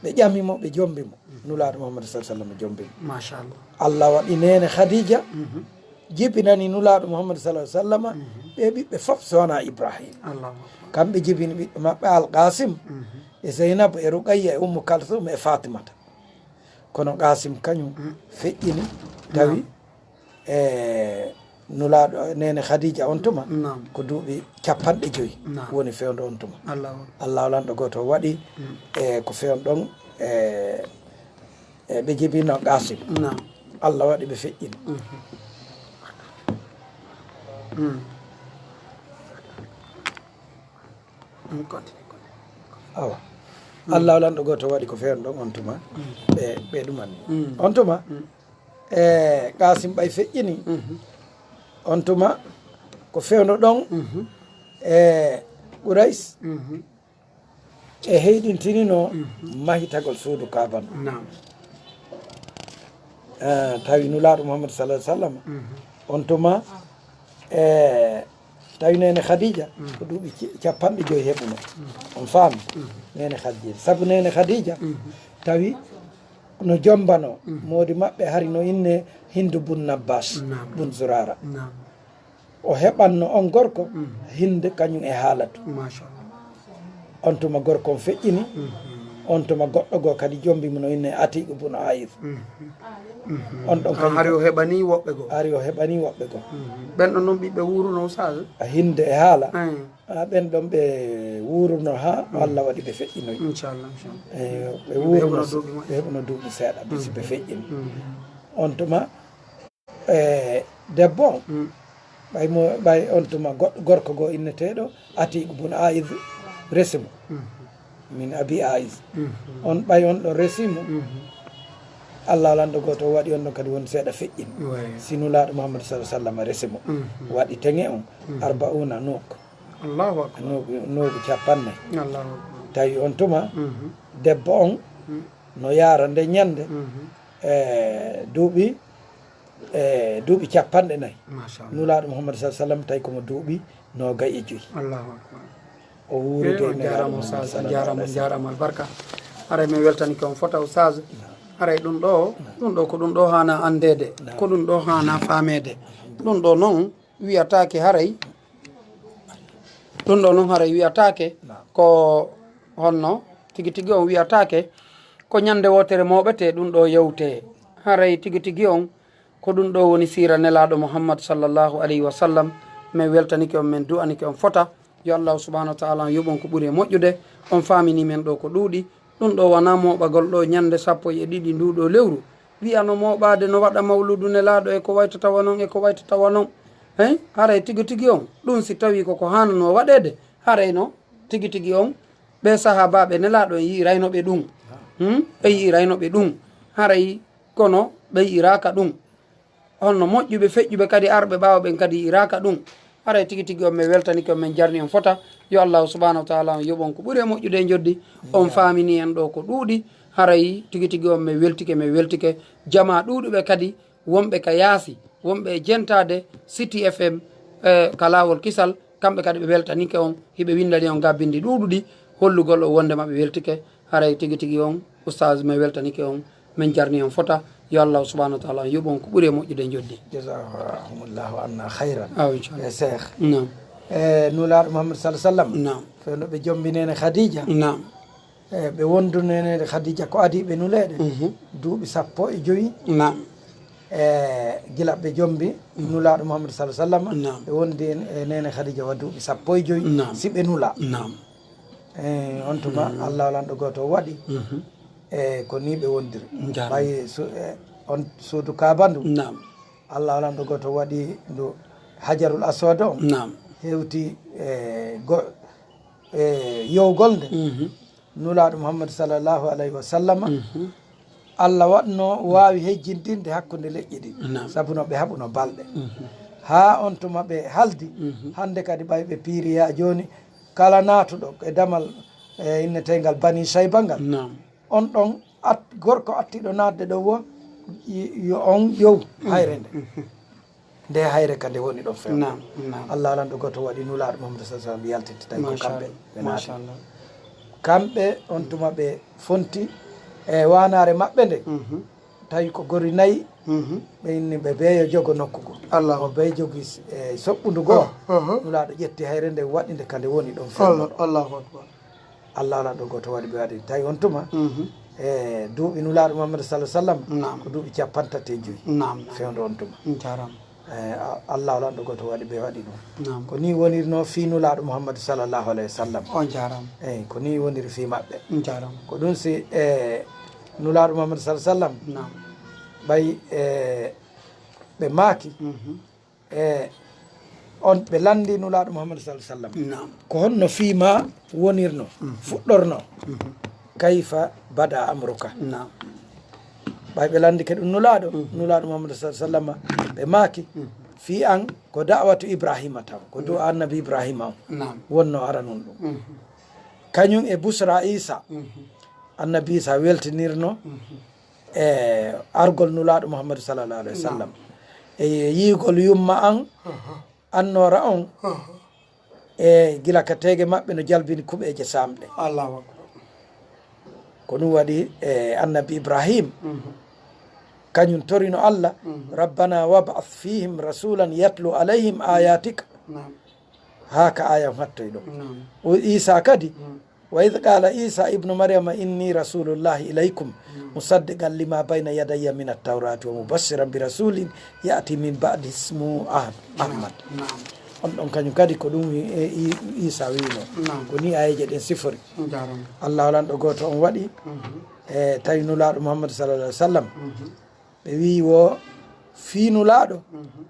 Ɓe ƴami mo, ɓe jombi mo. Nulaaɗo Muhammad sallallahu alaihi wasallam jombi mo. Machallah. Allah waɗi neene Khadija, jibinani Nulaaɗo Muhammad sallallahu alaihi wasallam ɓe ɓiɓɓe fof so wonaa Ibrahim. Allahu Akbar. Kamɓe jibini ɓiɓɓe maɓɓe Al Qasim, e Zainab, e Ruqayya, e Ummu Kalthum, e Fatimata. Kono Qasim kañum feƴƴini, tawi e Nulaaɗo, neene Khadija on tuma, naam, ko duuɓi capanɗe joyi, naam, woni fewndo on tuma. Allahu Akbar. Allah lanɗo gooto waɗi, e ko fewndo ɗon, e, e ɓe jibino Qasim. Naam. Allah waɗi ɓe feƴƴini. Mm. Mm, continue, continue. Awa. Mm. Allah lanɗo gooto waɗi ko fewndo ɗon on tuma. Mm. Ɓe, ɓe ɗumanni. Mm. On tuma, mm, e Qasim ɓay feƴƴini. Mhm. On tuma, ko fewndo ɗon, mhm, e Quraysh, mhm, e heyɗintinino, mhm, mahitagol suudu Kaaba ndun. Naam. E, tawi Nulaaɗo Muhammad sallallahu alaihi wasallam, mhm, on tuma, e, tawi neene Khadija, mm, ko duuɓi ci-, capanɗe joyi heɓuno. Mm. On faami? Mm. Neene Khadija. Sabu neene Khadija, mm, tawi no jombano, mm, moodi maɓɓe hari no inne Hindu bun Nabbas, naam, bun Zurara. Naam. O heɓanno on gorko, mm, Hinde kañum e Haalatu. Machallah. On tuma gorko on feƴƴini, mhm, on tuma goɗɗo goo kadi jombi mo no inne Atiq bun Aid. Mhm. Mhm. On ɗon kañum hari o heɓani woɓɓe goo. Hari o heɓani woɓɓe goo. Mhm. Ɓen ɗon non ɓiɓɓe wuuruno, Ustaz? A Hinde e Haala. Ayi. A ɓen ɗon ɓe wuuruno haa, mm, Allah waɗi ɓe feƴƴinoyi. Inchallah, inchallah. Eyo, ɓe wuuruno, ɓe heɓuno duuɓi moƴƴi. Ɓe heɓuno duuɓi seeɗa, bisi ɓe, mm, feƴƴini. Mm. On tuma, e debbo on, mm, ɓay mo, ɓay on tuma goɗɗo gorko goo inneteeɗo Atiq bun Aid resi mo. Mm. Min Abi Aid. Mm. On ɓay on ɗon resi mo. Mm. Allah lanɗo gooto o waɗi on ɗon kadi woni seeɗa feƴƴini. Ouais. Si Nulaaɗo Muhammad sallallahu alaihi wasallam resi mo. Mm. Waɗi teŋe on, mm, arba'una nuuk. Allahu Akbar. Nuuɓi, nuuɓi capanɗe nayi. Allahu Akbar. Tawi on tuma, mhm, debbo on, mm, no yaara nde ñande, mhm, e duuɓi, e duuɓi capanɗe nayi. Machallah. Nulaaɗo Muhammad sallallahu alaihi wasallam tawi ko mo duuɓi noogay e joyi. Allahu Akbar. O wuuri, eh, de on Nelaaɗo jaaraama, Muhammad Ustaz, on sallallahu jaaraama, alaihi wasallam. Jaaraama albarka. Haray min weltanike on fota, Ustaz. Naam. Haray ɗum ɗo, ɗum ɗo ko ɗum ɗo haana anndeede. Naam. Ko ɗum ɗo haana faameede. Ɗum ɗo non wiyataake haray, ɗum ɗo non haray wiyataake, naam, ko honno tigi tigi on wiyataake, ko ñande wootere mooɓete ɗum ɗo yewte. Haray tigi tigi on, ko ɗum ɗo woni siira Nelaaɗo Muhammad sallallahu alaihi wasallam. Min weltanike on, min du'anike on fota. Yo Allahu subhanahu wa ta'ala on yoɓ on ko ɓuri e moƴƴude. On faamini men ɗo ko ɗuuɗi. Ɗum ɗo wonaa mooɓagol ɗo ñande sappo e ɗiɗi nduu ɗo lewru. Wi'a no mooɓaade no waɗa mawluudu Nelaaɗo e ko wayta tawa non, e ko wayta tawa non. Hey, haray tigi tigi on, ɗum si tawii ko ko haananoo waɗeede, haray no tigi tigi on, ɓe sahaabaaɓe Nelaaɗo en yi'irayno ɓe ɗum. Hmm? Ɓe yi'irayno ɓe ɗum. Haray kono ɓe yi'iraaka ɗum. Honno moƴƴuɓe, feƴƴuɓe kadi arɓe ɓaawo ɓen kadi yi'iraaka ɗum. Haray tigi tigi on, min weltanike on, min jarni on fota. Yo Allahu subhanahu wa ta'ala on yoɓ on ko ɓuri e moƴƴude e njoddi. On faamini en ɗo ko ɗuuɗi. Haray tigi tigi on, min weltike, min weltike. Jamaa ɗuuɗuɓe kadi, wonɓe ka yaasi, wonɓe e jentaade City F M, e ka laawol kisal, kamɓe kadi ɓe weltanike on, hiɓe winndani on ga binndi ɗuuɗuɗi, hollugol on wonndema ɓe weltike. Haray tigi tigi on, Ustaz, min weltanike on, min jarni on fota. Yo Allahu subhanahu wa ta'ala on yoɓ on ko ɓuri e moƴƴude e njoddi. Jazahumullahu anna khairan. Aw, inchallah. E Cheikh. Naam. E Nulaaɗo Muhammad sallallahu alaihi wasallam. Naam. Fewndo ɓe jombi neene Khadija. Naam. E ɓe wondu neene Khadija ko adii ɓe nuleede. Mhm. Duuɓi sappo e joyi. Naam. E gila ɓe jombi, mhm, Nulaaɗo Muhammad sallallahu alaihi wasallam. Naam. Ɓe wondi e neene Khadija wa duuɓi sappo e joyi. Naam. Si ɓe nulaa. Naam. E on tuma, mhm, Allah lanɗo gooto o waɗi. Mhm. E ko ni ɓe wondiri. Njaram. Ɓay su-, e, on suudu Kaaba ndu. Naam. Allah lanɗo gooto waɗi ndu Hajarul Aswad on. Naam. Hewti, e, go-, e, yowgol nde. Mhm. Nulaaɗo Muhammad sallallahu alayhi wa sallama. Mhm. Allah waɗno waawi hejjindinde hakkunde leƴƴi ɗi. Naam. Sabu no ɓe haɓuno balɗe. Mhm. Haa on tuma ɓe haldi. Mhm. Hannde kadi ɓay ɓe piiri yaa jooni, kala naatuɗo e damal, e, inneteengal Bani Shayba ngal. Naam. On ɗon at-, gorko attiɗo naatde ɗo wo, y-, yo on yow hayre nde. Mhm. Nde hayre ka nde woni ɗon few. Naam, naam. Allah lanɗo gooto waɗi nulaaɗo Muhammad sallallahu alaihi wasallam yaltiti tawi ko kamɓe ɓe naati. Machallah. Kamɓe on tuma ɓe fonti e waanaare maɓɓe nde. Mhm. Tawi ko gori nayi, mhm, ɓe inni ɓe bee yo jogo nokku go. Allah. O bee jogi s-, e soɓɓundu go. Oh, oh, oh. Nulaaɗo ƴetti hayre nde waɗi nde ka nde woni ɗon few. Allah, Allahu Akbar. Allah lanɗo gooto waɗi ɓe waɗi. Tawi on tuma, mhm, e duuɓi nulaaɗo Muhammad sallallahu alaihi wasallam, naam, ko duuɓi cappanɗe tati e joyi. Naam, naam. Fewndo on tuma. Njaram. E, a-, Allah lanɗo gooto waɗi ɓe waɗi ɗum. Naam. Ko ni wonirno fii nulaaɗo Muhammad sallallahu alaihi wasallam. O njaram. Eyi, ko ni woniri fii maɓɓe. Njaram. Ko ɗum si, e, nulaaɗo Muhammad sallallahu alaihi wasallam, naam, ɓay, e, ɓe maaki, mhm, e on ɓe lanndi nulaaɗo Muhammad sallallahu alaihi wasallam. Naam. Ko honno fii ma wonirno, mhm, fuɗɗorno? Mhm. Kayfa bada amruka? Naam. Ɓay ɓe lanndike ɗum nulaaɗo, mhm, nulaaɗo Muhammad sallallahu alaihi wasallam, ɓe maaki, mhm, fii an ko da'watu Ibrahima taw, ko du'a annabi Ibrahima on, naam, wonno aranun ɗum. Mhm. Kañum e busra Isa, mhm, annabi Isa weltinirno, mhm, e argol nulaaɗo Muhammadu sallallahu alaihi wasallam. Naam. E yiigol yumma an, aha, annoora on, aha, e gila ka teege maɓɓe no jalbini kuɓeeje saamɗe. Allahu Akbar. Ko ɗum waɗi, e, annabi Ibrahim, mhm, kañum torino Allah, mhm, "Rabbana wab'ath fihim rasulan yatlu alayhim ayatika." Naam. Haa ka aya on hattoy ɗo. Naam. O Isa kadi, mm, "Wa idh qala Isa ibnu Maryama inni rasulullahi ilaykum, mm, musaddiqan lima bayna yadayya min at-taurati wa mubashiran bi rasulin ya'ti min ba'di ismu Ah-, Ahmad." Naam. On ɗon kañum kadi ko ɗum wi-, e, I-, Isa wiino. Naam. Ko ni ayeeje ɗen sifori. Njaram. Allah lanɗo gooto on waɗi, mhm, e, tawi nulaaɗo Muhammad sallallahu alaihi wasallam. Mhm. Ɓe wi'i wo fii nulaaɗo. Mhm.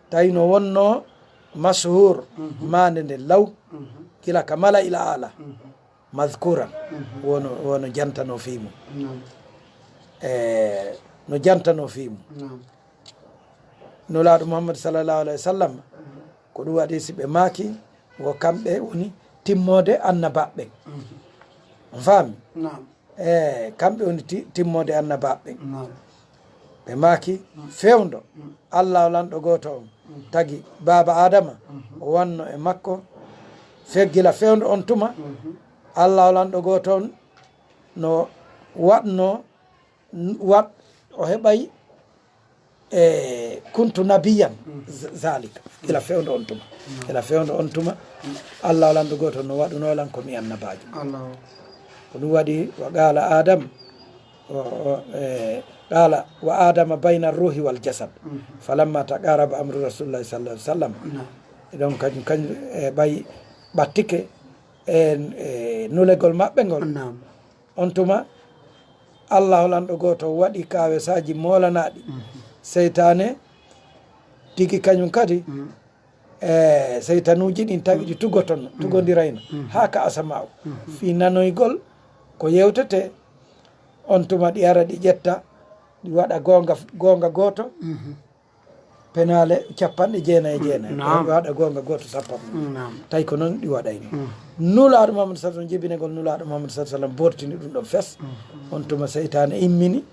Tawi no wonno mashhur, mhm, maande nde law, mhm, gila ka mala ila ala, mhm, mazkuran, mhm, wono, wono jantano fii mum. Naam. E, no jantano fii mum. Naam. Nulaaɗo Muhammad sallallahu alaihi wasallam, mhm, ko ɗum waɗi si ɓe maaki, wo kamɓe woni timmoode annabaaɓe. Mhm. On faami? Naam. E, kamɓe woni ti-, timmoode annabaaɓe ɓen. Naam. Ɓe maaki, mm, fewndo, mm, Allah lanɗo gooto on, mm, tagi baaba Adama, mhm, o wanno e makko, fe-, gila fewndo on tuma, mhm, Allah lanɗo gooto on no waɗno, n-, waɗ-, o heɓay e, "Kuntu nabiyyan." Mhm. Z-, zalika. Gila fewndo on tuma. Mhm. Gila fewndo on tuma, mhm, Allah lanɗo gooto no waɗuno lan ko mi annabaajo. Allah. Ko ɗum waɗi, wa qala Adam, o, o, e, qala, "Wa Adama bayna ruhi wal jasad." Mhm. Falamma taqaraba amru Rasulillahi sallallahu alaihi wasallam. Naam. E ɗon kañum, kañum, e, ɓay ɓattike, e, e, nulegol maɓɓe ngol. Naam. On tuma, Allah lanɗo gooto waɗi kaawesaaji moolanaaɗi. Mhm. Seytaane tigi kañum kadi, mhm, e seytanuuji ɗin tawi ɗi tugotono, mhm, tugondirayno, mhm, haa ka asamaaw. Mhm. Fii nanoygol ko yewtetee, on tuma ɗi ara ɗi ƴetta, ɗi waɗa goonga, goonga gooto. Mhm. Penaale cappanɗe jeenayi e jeenayi. Naam. Ɗo waɗa goonga gooto sappo. Naam. Tawi ko noon ɗi waɗayno. Mm. Nulaaɗo Muhammad sallallahu alaihi wasallam, jibinagol Nulaaɗo Muhammad sallallahu alaihi wasallam bortini ɗum ɗon fes. Mm. On tuma seytaane immini.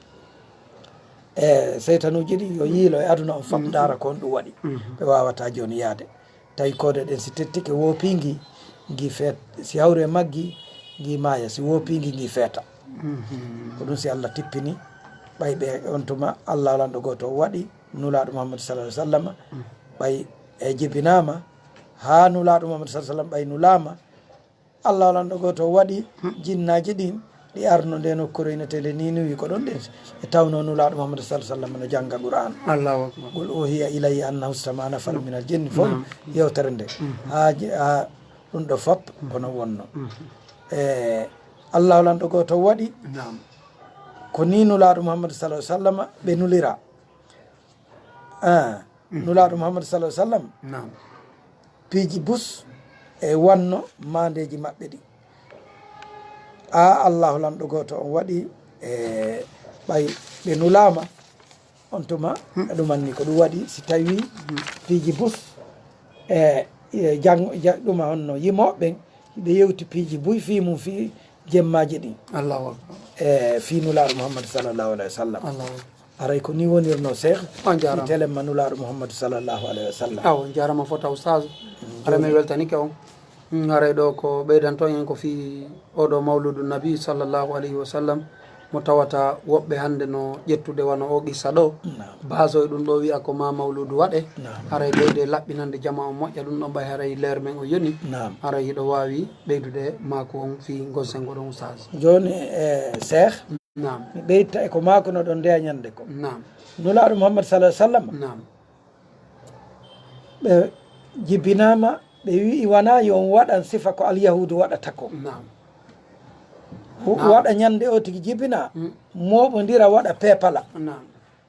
E seytanuuji ɗi yo yiilo e aduna on fop, mm, ndaara ko on ɗum waɗi. Mm. Ɓe waawataa jooni yaade. Tawi koode ɗen si tettike woopingi, ngi feet-, si hawri e maggi, ngi maaya, si woopingi, ngi feeta. Mhm. Ko ɗum si Allah tippini, ɓay ɓe on tuma Allah lanɗo gooto o waɗi, Nulaaɗo Muhammad sallallahu alaihi wasallam, mm, ɓay e jibinaama, haa Nulaaɗo Muhammad sallallahu alaihi wasallam ɓay nulaama, Allah lanɗo gooto o waɗi, mm, jinnaaji ɗin, ɗi arno nde nokkuure inetende Niniwi ko ɗon ɗen, e tawno Nulaaɗo Muhammad sallallahu alaihi wasallam no jannga Qur'an. Allahu akbar. Qul uhiya ilayya annahu istama'a nafarun minal jinni, fof, naam, yewtere nde. Mhm. Haa ji-, haa ɗum ɗo fop, mhm, kono wonno. Mhm. E, Allah lanɗo gooto waɗi, naam, Ko ni Nulaaɗo Muhammadu sallallahu alaihi wasallam ɓe nulira. Ah, Nulaaɗo Muhammadu sallallahu alaihi wasallam, Naam. Piiji bus e wanno maandeeji maɓɓe ɗi. A Allahu lanɗo gooto on waɗi e ɓay ɓe nulaama on tuma, ɗuman ni ko ɗum waɗi si tawi piiji bus e e jang ja- ɗuma honno yimooɓe ɓen ɓe yewti piiji buy fii mum fii jemmaaji ɗin. Allahu akbar. E fii Nulaaɗo Muhammadu sallallahu alaihi wasallam. Allahu akbar. Aray ko ni wonirno Cheikh On jaaraama. Fii telemma Nulaaɗo Muhammadu sallallahu alaihi wasallam. Awa, on jaaraama fota Oustaz. Haray mi weltanike on. Mm, haray ɗo ko ɓeydanto en ko fii oɗo mawludu nabi sallallahu alaihi wasallam mo tawata woɓɓe hannde no ƴettude wano o qissa ɗo. Baasoy ɗum ɗo wi'a ko ma mawludu waɗe. Naam. Haray ɓeyde laɓɓinande jama on moƴƴa ɗum ɗo mbay haray leer men o yoni. Naam. Haray hiɗo waawi ɓeydude maako on fii ngon sengo ɗon Oustaz. Jooni e Cheikh Naam. Mi ɓeyta e ko maakunoɗon ndeya ñande ko. Naam. Nulaaɗo Muhammad sallallahu alaihi wasallam Naam. ɓe jibinaama ɓe wi'i wona yo on waɗan sifa ko alyahuudu waɗata ko. Naam. Hu- Waɗa ñande o tigi jibina mooɓondira waɗa peepala. Naam.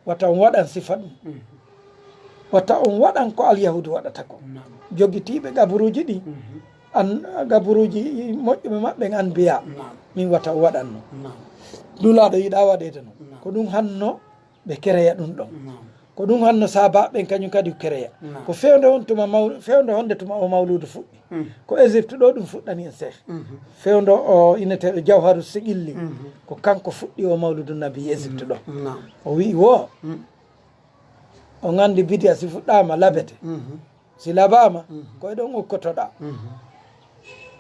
Wata on waɗan sifa ɗum. Wata on waɗan ko alyahuudu waɗata ko. Naam. Jogitiiɓe gaburuuji ɗi an gaburuuji moƴƴuɓe maɓɓe en anbiya. Naam. Min wata on waɗanno. Naam. Nulaaɗo yiɗa waɗeede noon. Ko ɗum hanno ɓe kereya ɗum ɗon. Naam. Ko ɗum hanno saabaaɓe ɓen kañum kadi kereya. Naam. Ko fewndo on tuma maw- fewndo honde tuma o mawluudu fuɗɗi. Mm. Ko Égypte ɗo ɗum fuɗɗani en Cheikh. Fewndo o inneteeɗo Jawharu Siqilli. Ko kanko fuɗɗi o mawluudu nabi Égypte ɗo. Naam. O wi'i wo Mm. on anndi bidiya si fuɗɗaama labete. Mhm. Si labaama ko e ɗon ukkotoɗaa.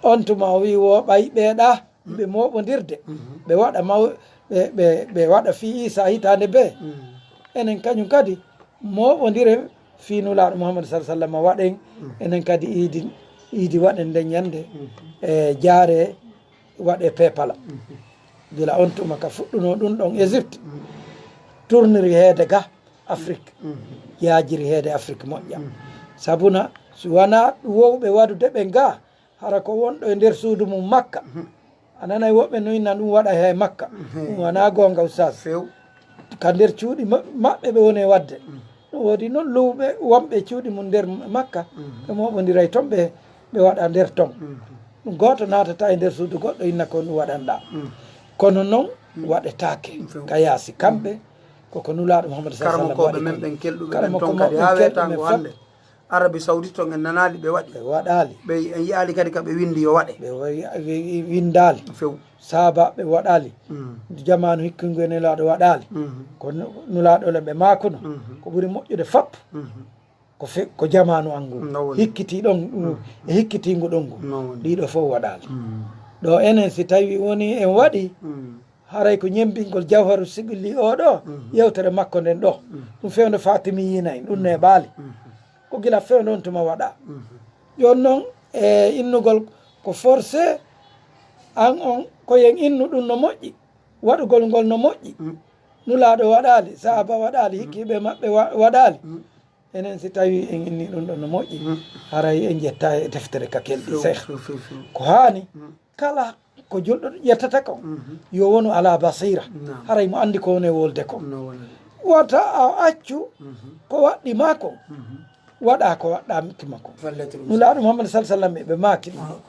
On tuma o wi'i wo ɓay ɓeeɗa ɓe mooɓondirde ɓe waɗa maw ɓe ɓe ɓe waɗa fii Iisa hitaande bee. Enen kañum kadi mooɓondire fii Nulaaɗo Muhammadu sallallahu alaihi wasallam waɗen. Enen kadi iidi iidi waɗen nden ñande e jaare waɗe peepala. Gila on tuma ka fuɗɗuno ɗum ɗon Égypte tourniri heede ga Afrique yaajiri heede Afrique moƴƴa. Sabuna si wona ɗum wowɓe waɗude ɓe ga hara ko wonɗo e nder suudu mum Makka. A nanay woɓɓe no inna ɗum waɗa he Makka. Ɗum wona goonga Oustaz. Few. Ka nder cuuɗi ma- maɓɓe ɓe woni e waɗde. No woodi noon luwɓe wonɓe e cuuɗi mum nder Makka ɓe mooɓondiray toon ɓe ɓe waɗa nder toon. Ɗum gooto naatata e nder suudu goɗɗo inna ko ɗum waɗanɗaa. Kono noon waɗetaake ka yaasi kamɓe koko Nulaaɗo Muhammadu sallallahu alaihi wasallam Karamokooɓe men ɓen kelɗuɓe ɓen toon Karamokooɓe kadi haa men kelɗuɓe weetaango fof. Hannde Arabie Saoudite toon en nanaali ɓe waɗi. Ɓe waɗaali. Ɓe en yi'aali kadi ka ɓe winndi yo waɗe. Ɓe wa- wi- wi- winndaali. Few. Saaba ɓe waɗaali. Mm. Jamaanu hikkingu e Nulaaɗo waɗaali. Mhm. Ko nu- Nulaaɗo le ɓe maakuno. Mhm. Ko ɓuri moƴƴude fop Mhm. ko fe- ko jamaanu an ngu. No woni. Hikkiti ɗon mm, e hikkitingu ɗon ngu. No woni. Ɗiɗo fof waɗaali. Mm. Ɗo enen si tawi woni en waɗi Mm. haray ko ñembingol Jawharu Siqilli o ɗo yewtere makko nden ɗo. Ɗum fewndo Fatimiyina en ɗum neeɓaali. Ko gila fewndo on tuma waɗa. Jooni noon e innugol ko forcé an on ko yen innu ɗum no moƴƴi. Waɗugol ngol no moƴƴi. Nulaaɗo waɗaali, sahaaba waɗaali, hikkiiɓe maɓɓe wa- waɗaali. Enen si tawi en inni ɗum ɗon no moƴƴi haray en jetta e deftere ka kelɗi Few, Cheikh. few, few, few. Ko haani kala ko julɗo ƴettata ko yo wonu ala basira. Naam. Haray mo anndi ko woni e wolde ko. No woni. Wata a accu ko waɗɗi ma ko waɗa ko waɗɗaaki ma ko. Falletul. Nulaaɗo Muhammad sallallahu alaihi wasallam ɓe maaki ɗum.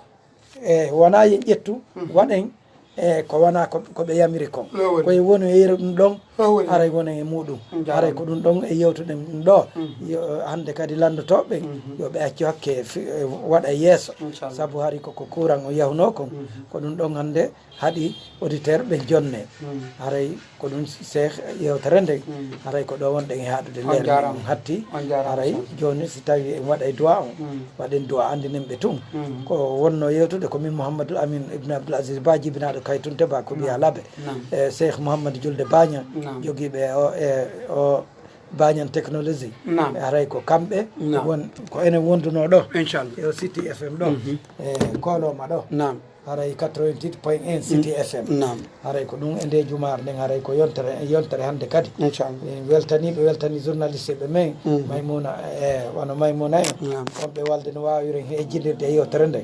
E wona yen ƴettu waɗen e ko wona ko ko ɓe yamiri kon. No woni. Koye wonu e yeru ɗum ɗon. No woni. Haray wonen e muɗum. Jaaraama. Haray ko ɗum ɗon e yewtuɗen ɗum ɗo. Yo hannde kadi lanndotooɓe yo ɓe accu hakke fi- e waɗa yeeso. Inchallah. Sabu hari koko kuuran o yahunoo kon ko ɗum ɗon hannde haɗi auditeur ɓe jonne. Haray ko ɗum Cheikh yewtere nden haray ko ɗo wonɗen e haɗude On leer jaaraama. Ɗum hatti. On jaaraama. Haray jooni si tawi en waɗay du'a on waɗen du'a anndinen ɓe tun. Ko wonno yewtude ko min Mouhamadou Amine Ibn Abdoul Aziz Ba jibinaaɗo Kaytunte Ba ko ɓiya Labe. Naam. E Cheikh Mouhamadou Julde Bañan Naam. Jogiiɓe o e o Bañan technologie. Naam. E haray ko kamɓe Naam. Won ko enen wonduno ɗo. Inchallah. E o City F M ɗo e kooloma ɗo. Naam. Haray quatre-vingt-huit point un City F M. Naam. Haray ko ɗum e nde jumaare nden, haray ko yontere, yontere hannde kadi. Inchallah. En weltanii ɓe, weltanii journaliste ɓe men, Maymuna, e wano Maymuna en. Naam. Wonɓe walde no waawiri en ejjindirde e yewtere nde.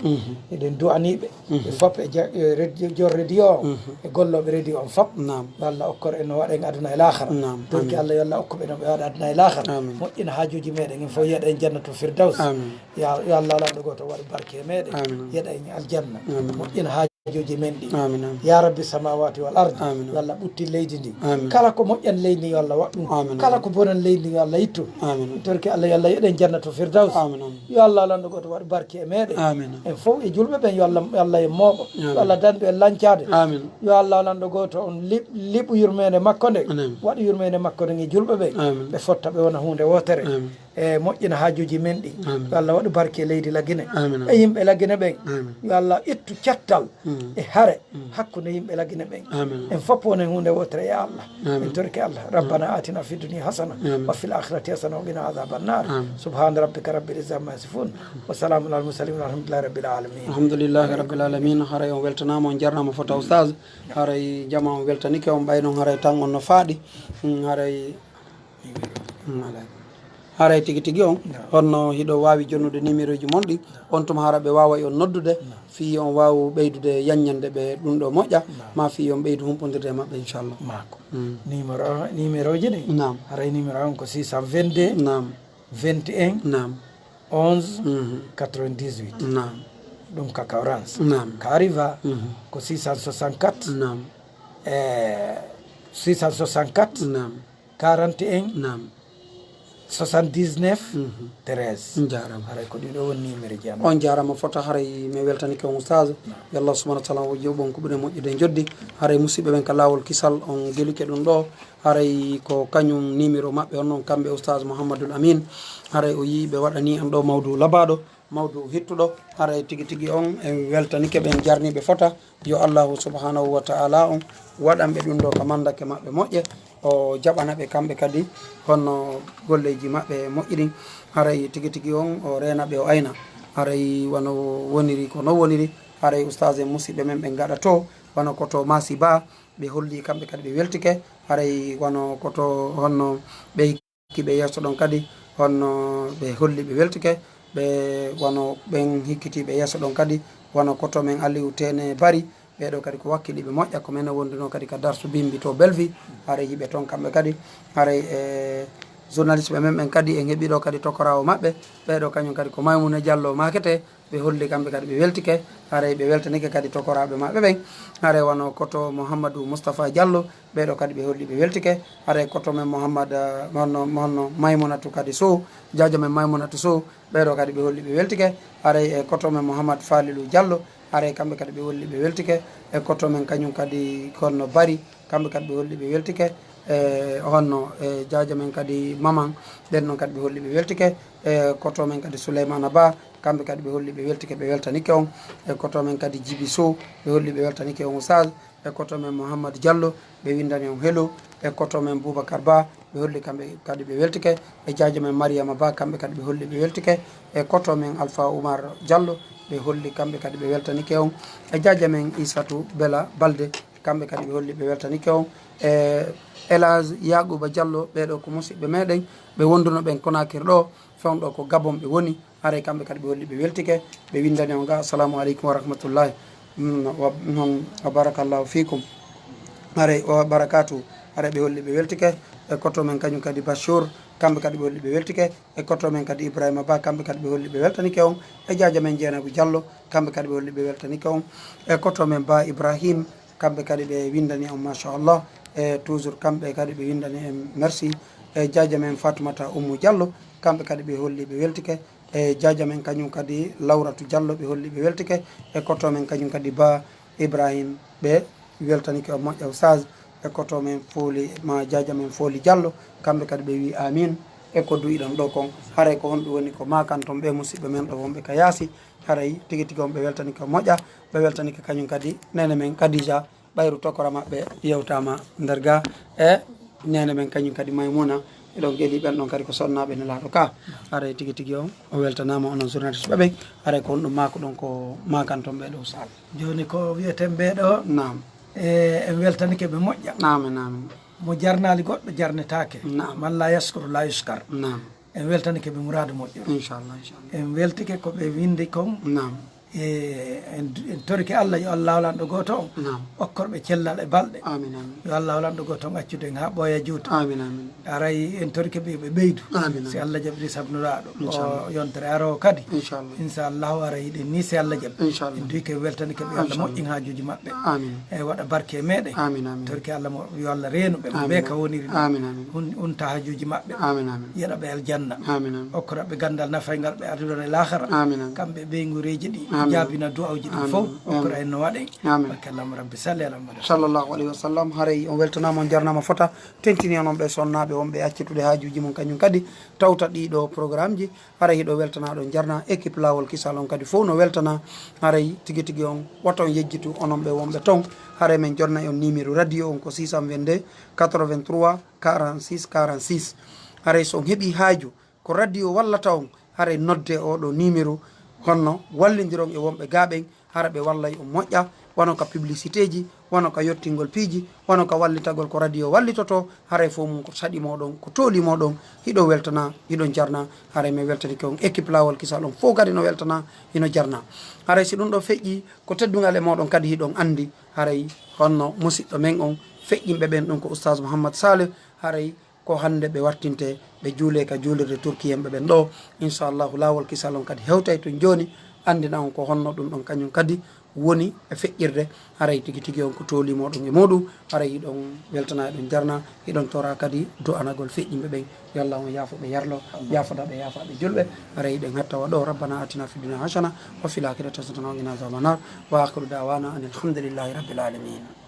Eɗen du'anii ɓe. Ɓe fof e ja-, e radio, radio o, e gollooɓe radio on fof. Naam. Yo Allah okkor en no waɗen aduna e laakhara. Naam. Torki Allah, yo Allah okku ɓe no ɓe waɗa aduna e laakhara. Amin. Moƴƴina haajuuji meɗen, en fof yeɗa en jannatu firdaws. Amin. Ya, yo Allah lanɗo gooto waɗ barke e meɗen. Amin. Yeɗa en aljanna. Amin. Moƴƴina haajuuji men ɗi. Amin, amin. Ya Rabbi samawati wal ard. Amin. Yo Allah ɓuttin leydi ndi. Amin. Kala ko moƴƴan leydi ndi yo Allah waɗ ɗum. Amin. Kala ko bonan leydi ndi yo Allah ittu. Amin. Torki Allah, yo Allah yeɗen jannatu firdaws. Amin, amin. Yo Allah lanɗo gooto waɗ barke e meɗen. Amin. En fof e julɓe ɓen yo Allah, yo Allah en mooɓo. Amin. Yo Allah dandu en lancaade. Amin. Yo Allah lanɗo gooto on liɓ-, liɓu yurmeende makko nde. Amin. Waɗu yurmeende makko nden e julɓe ɓen. Amin. Ɓe fotta ɓe wona huunde wootere. Amin. E moƴƴina haajuuji men ɗi. Amin. Yo Allah waɗu barke e leydi Lagine. Amin. E yimɓe Lagine ɓen. Amin. Yo Allah ittu cattal e hare hakkunde yimɓe Lagine ɓen. Amin. En fof wonen huunde wootere ya Allah. Amin. En torki Allah. Rabbana atina fi dunya hasana wa fil akhirati hasana wa qina adhaban nar. Amin. Subhana rabbika rabbil izzati amma yasifun. Wa salamun alal mursalin walhamdulillahi rabbil alamin. Alhamdulillahi rabbil alamin. Haray on weltanaama, on jarnaama fota Oustaz. Haray jama on weltanike, on ɓay noon haray tan on no faaɗi. Mm, haray Mm, alaa. Haray tigi tigi on, honno hiɗo waawi jonnude numéro ji mon ɗi, on tuma hara ɓe waaway on noddude, fii on waawu ɓeydude yaññande ɓe ɗum ɗo moƴƴa, ma fii on ɓeydu humpondirde e maɓɓe, inchallah. Maako. Mm. Numéro, numéro ji ɗi? Naam. Haray numéro on ko six cent vingt-deux, naam, vingt et un, naam, onze, mhm, quatre-vingt-dix-huit. Naam. Ɗum ka ka Orange. Naam. Ka Arriva, mhm, ko six cent soixante-quatre, naam, eh, six cent soixante-quatre, naam, quarante et un, naam, soixante-dix-neuf, mhm, treize. Njaaraama. Haray ko ɗiɗo woni numéro ji am. On njaaraama fota, haray mi weltanike on Oustaz. Naam. Yo Allah subhanahu wa taala o yoɓ on ko ɓuri moƴƴude njoddi. Haray musidɓe ɓen ka laawol kisal, on gelike ɗum ɗo. Haray ko kañum numéro maɓɓe on noon, kamɓe Oustaz Mouhamadoul Amine. Haray o yii ɓe waɗanii en ɗo mawdu labaaɗo, mawdu hittuɗo. Haray tigi tigi on en weltanike ɓen jarniiɓe fota. Yo Allahu subhanahu wa ta'ala on waɗan ɓe ɗum ɗo ka mandake maɓɓe moƴƴe. O jaɓana ɓe kamɓe kadi honno golleeji maɓɓe moƴƴi ɗin. Haray tigi tigi on o reena ɓe, o ayna. Haray wano woniri ko no woniri. Haray Oustaz e musidɓe men ɓe ngaɗa to, wano ko to Masi Ba, ɓe holli kamɓe kadi ɓe weltike. Haray wano ko to honno ɓe hikki ɓe yeeso ɗon kadi, honno ɓe holli ɓe weltike. Ɓe wano ɓen hikkiti ɓe yeeso ɗon kadi, wano ko to men Aliou Tene Bari, ɓeeɗo kadi ko wakkiliiɓe moƴƴa, ko men wonduno kadi ka darsu bimbi to Bellevue, haray hiɓe ton kamɓe kadi. Haray e journaliste ɓe men ɓen kadi en heɓi ɗo kadi tokoraawo maɓɓe, ɓeeɗo kañum kadi ko Maymuna Diallo Makete, ɓe holli kamɓe kadi ɓe weltike, haray ɓe weltanike kadi tokoraaɓe maɓɓe ɓen. Haray wano ko to Mouhamadou Moustapha Diallo, ɓeeɗo kadi ɓe holli ɓe weltike. Haray ko to men Mouhamad, eh, honno, honno Maymunatu kadi Sow, jaajo men Maymunatu Sow, ɓeeɗo kadi ɓe holli ɓe weltike. Haray e ko to men Mouhamad Falilou Diallo, haray kamɓe kadi ɓe holli ɓe weltike. E ko to men kañum kadi honno Bari, kamɓe kadi ɓe holli ɓe weltike. E honno, e jaajo men kadi Maman, ɓen ɗon kadi ɓe holli ɓe weltike. E ko to men kadi Souleymana Ba, kamɓe kadi ɓe holli ɓe weltike, ɓe weltanike on. E ko to men kadi Djiby Sow, ɓe holli ɓe weltanike on Oustaz. E ko to men Mouhamad Diallo, ɓe windani on hello. E ko to men Boubacar Ba, ɓe holli kamɓe kadi ɓe weltike. E jaajo men Mariama Ba, kamɓe kadi ɓe holli ɓe weltike. E ko to men Alpha Oumar Diallo, ɓe holli kamɓe kadi ɓe weltanike on. E jaajo men Isatou Bella Balde, kamɓe kadi ɓe holli ɓe weltanike on. E Elage Yacouba Diallo, ɓeeɗo ko musidɓe meɗen, ɓe wonduno ɓen Conakry ɗo, fewndo ko Gabon ɓe woni. Haray kamɓe kadi ɓe holli ɓe weltike, ɓe windani on ga, "Assalamu aleykum wa rahmatullahi, mm, wa, mm, wa barakallahu fikum." Haray wa barakatuh. Haray ɓe holli ɓe weltike. E ko to men kañum kadi Bachour, kamɓe kadi ɓe holli ɓe weltike. E ko to men kadi Ibrahima Ba, kamɓe kadi ɓe holli ɓe weltanike on. E jaajo men Jeynabou Diallo, kamɓe kadi ɓe holli ɓe weltanike on. E ko to men Ba Ibrahim, kamɓe kadi ɓe windani on, machallah. E toujours kamɓe kadi ɓe windani en merci. E jaajo men Fatoumata Oumou Diallo, kamɓe kadi ɓe holli ɓe weltike. E jaajo men kañum kadi Lawratu Diallo, ɓe holli ɓe weltike. E ko to men kañum kadi Ba Ibrahim, ɓe weltanike on moƴƴa Oustaz. E ko to men Foli, ma jaajo men Foli Diallo, kamɓe kadi ɓe wi amin. E ko duyiɗon ɗo kon, haray ko honɗum woni ko makanton ɓe musidɓe men ɗo wonɓe ka yaasi? Haray tigi tigi on ɓe weltanike on moƴƴa, ɓe weltanike kañum kadi nene men Khadija. Ɓayru tokora maɓɓe yewtama nder ga, e nene men kañum kadi Maymuna, Eɗon geɗi ɓen ɗon kadi ko sonnaaɓe nelaaɗo ka. Haray tigi tigi on, o weltanaama onon journaliste ɓe ɓen. Haray ko honɗum maakuɗon ko maakanton ɓe ɗo sal? Jooni ko wi'eten ɓe ɗo, naam, e, en weltanike ɓe moƴƴa. Amin, amin. Mo jarnaali goɗɗo jarnetaake. Naam. Man la yaskuru la yuskar. Naam. En weltanike ɓe muraadu moƴƴo. Inchallah, inchallah. En weltike ko ɓe windi kon. Naam. E, en, en torike Allah, yo Allah lanɗo gooto on, naam, okkorɓe cellal e balɗe. Amin, amin. Yo Allah lanɗo gooto on accude en haa ɓooya juuta. Amin, amin. Aray en torike ɓe, ɓe ɓeydu. Amin, amin. Si Allah jaɓiri sabu Nulaaɗo. Inchallah. O yontere aroowo kadi. Inchallah. Inchallahu, aray hiɗen ni si Allah jaɓi. Inchallah. En duwike en weltanike ɓe, yo Allah, inchallah, moƴƴin haajuuji maɓɓe. Amin. E waɗa barke e meɗen. Amin, amin. Torike Allah mo, yo Allah reenu ɓe, mo, amin, ɓe ka woniri ɗo. Amin, amin. Un, unta haajuuji maɓɓe. Amin, amin. Yeɗa ɓe aljanna. Amin, amin. Okkora ɓe gandal nafaygal ɓe aduna e lahara. Amin, amin. Kamɓe ɓeygureeji ɗi, amin, jaabina du'awji ɗi, amin, fow. Amin. Okkora en no waɗen. Amin. Barke Allah mo Rabbi, salli ala Muhammad. Sallallahu alayhi wa sallam. Haray on weltanaama, on jarnaama fota. Tentini onon ɓe sonnaaɓe wonɓe accitude haajuuji mum kañum kadi tawta ɗiɗo programmeji. Haray hiɗo weltana, ɗon jarna. Équipe Laawol Kisal on kadi fow no weltana. Haray tigi tigi on, wata on yejjitu onon ɓe wonɓe ton. Haray men jonna on numéro radio on ko six cent vingt-deux quatre-vingt-trois quarante-six quarante-six. Haray so on heɓi haaju ko radio wallata on, haray nodde oɗo numéro. Honno wallindiron e wonɓe gaa ɓen, hara ɓe wallay on moƴƴa, wano ka publicitéji, wano ka yottingol piiji, wano ka wallitagol ko radio wallitoto, haray fof mum ko saɗi moɗon, ko tooli moɗon, hiɗon weltana, hiɗon jarna. Haray min weltanike on, équipe Laawol Kisal on fof kadi no weltana, hino jarna. Haray si ɗum ɗo feƴƴi, ko teddungal e moɗon kadi, hiɗon anndi, haray honno musiɗɗo men on, feƴƴinɓe ɓen ɗum ko Oustaz Mouhammad Saleh. Haray ko hannde ɓe wartinte, ɓe juule ka juulirde Turki en ɓe ɓen ɗo. Inchallahu, Laawol Kisal on kadi hewtay tun jooni, anndina on ko honno ɗum ɗon kañum kadi woni e feƴƴirde. Haray tigi tigi on ko tooli moɗon e muɗum. Haray hiɗon weltana, hiɗon jarna, hiɗon tora kadi du'anagol feƴƴinɓe ɓen. Yo Allah on yaafo ɓe yarlo, yaafoda ɓe, yaafa ɓe julɓe. Haray hiɗen hatta wa ɗo. ربنا آتنا في الدنيا حسنة وفي الآخرة حسنة وقنا عذاب النار. وآخر دعوانا أن الحمد لله رب العالمين.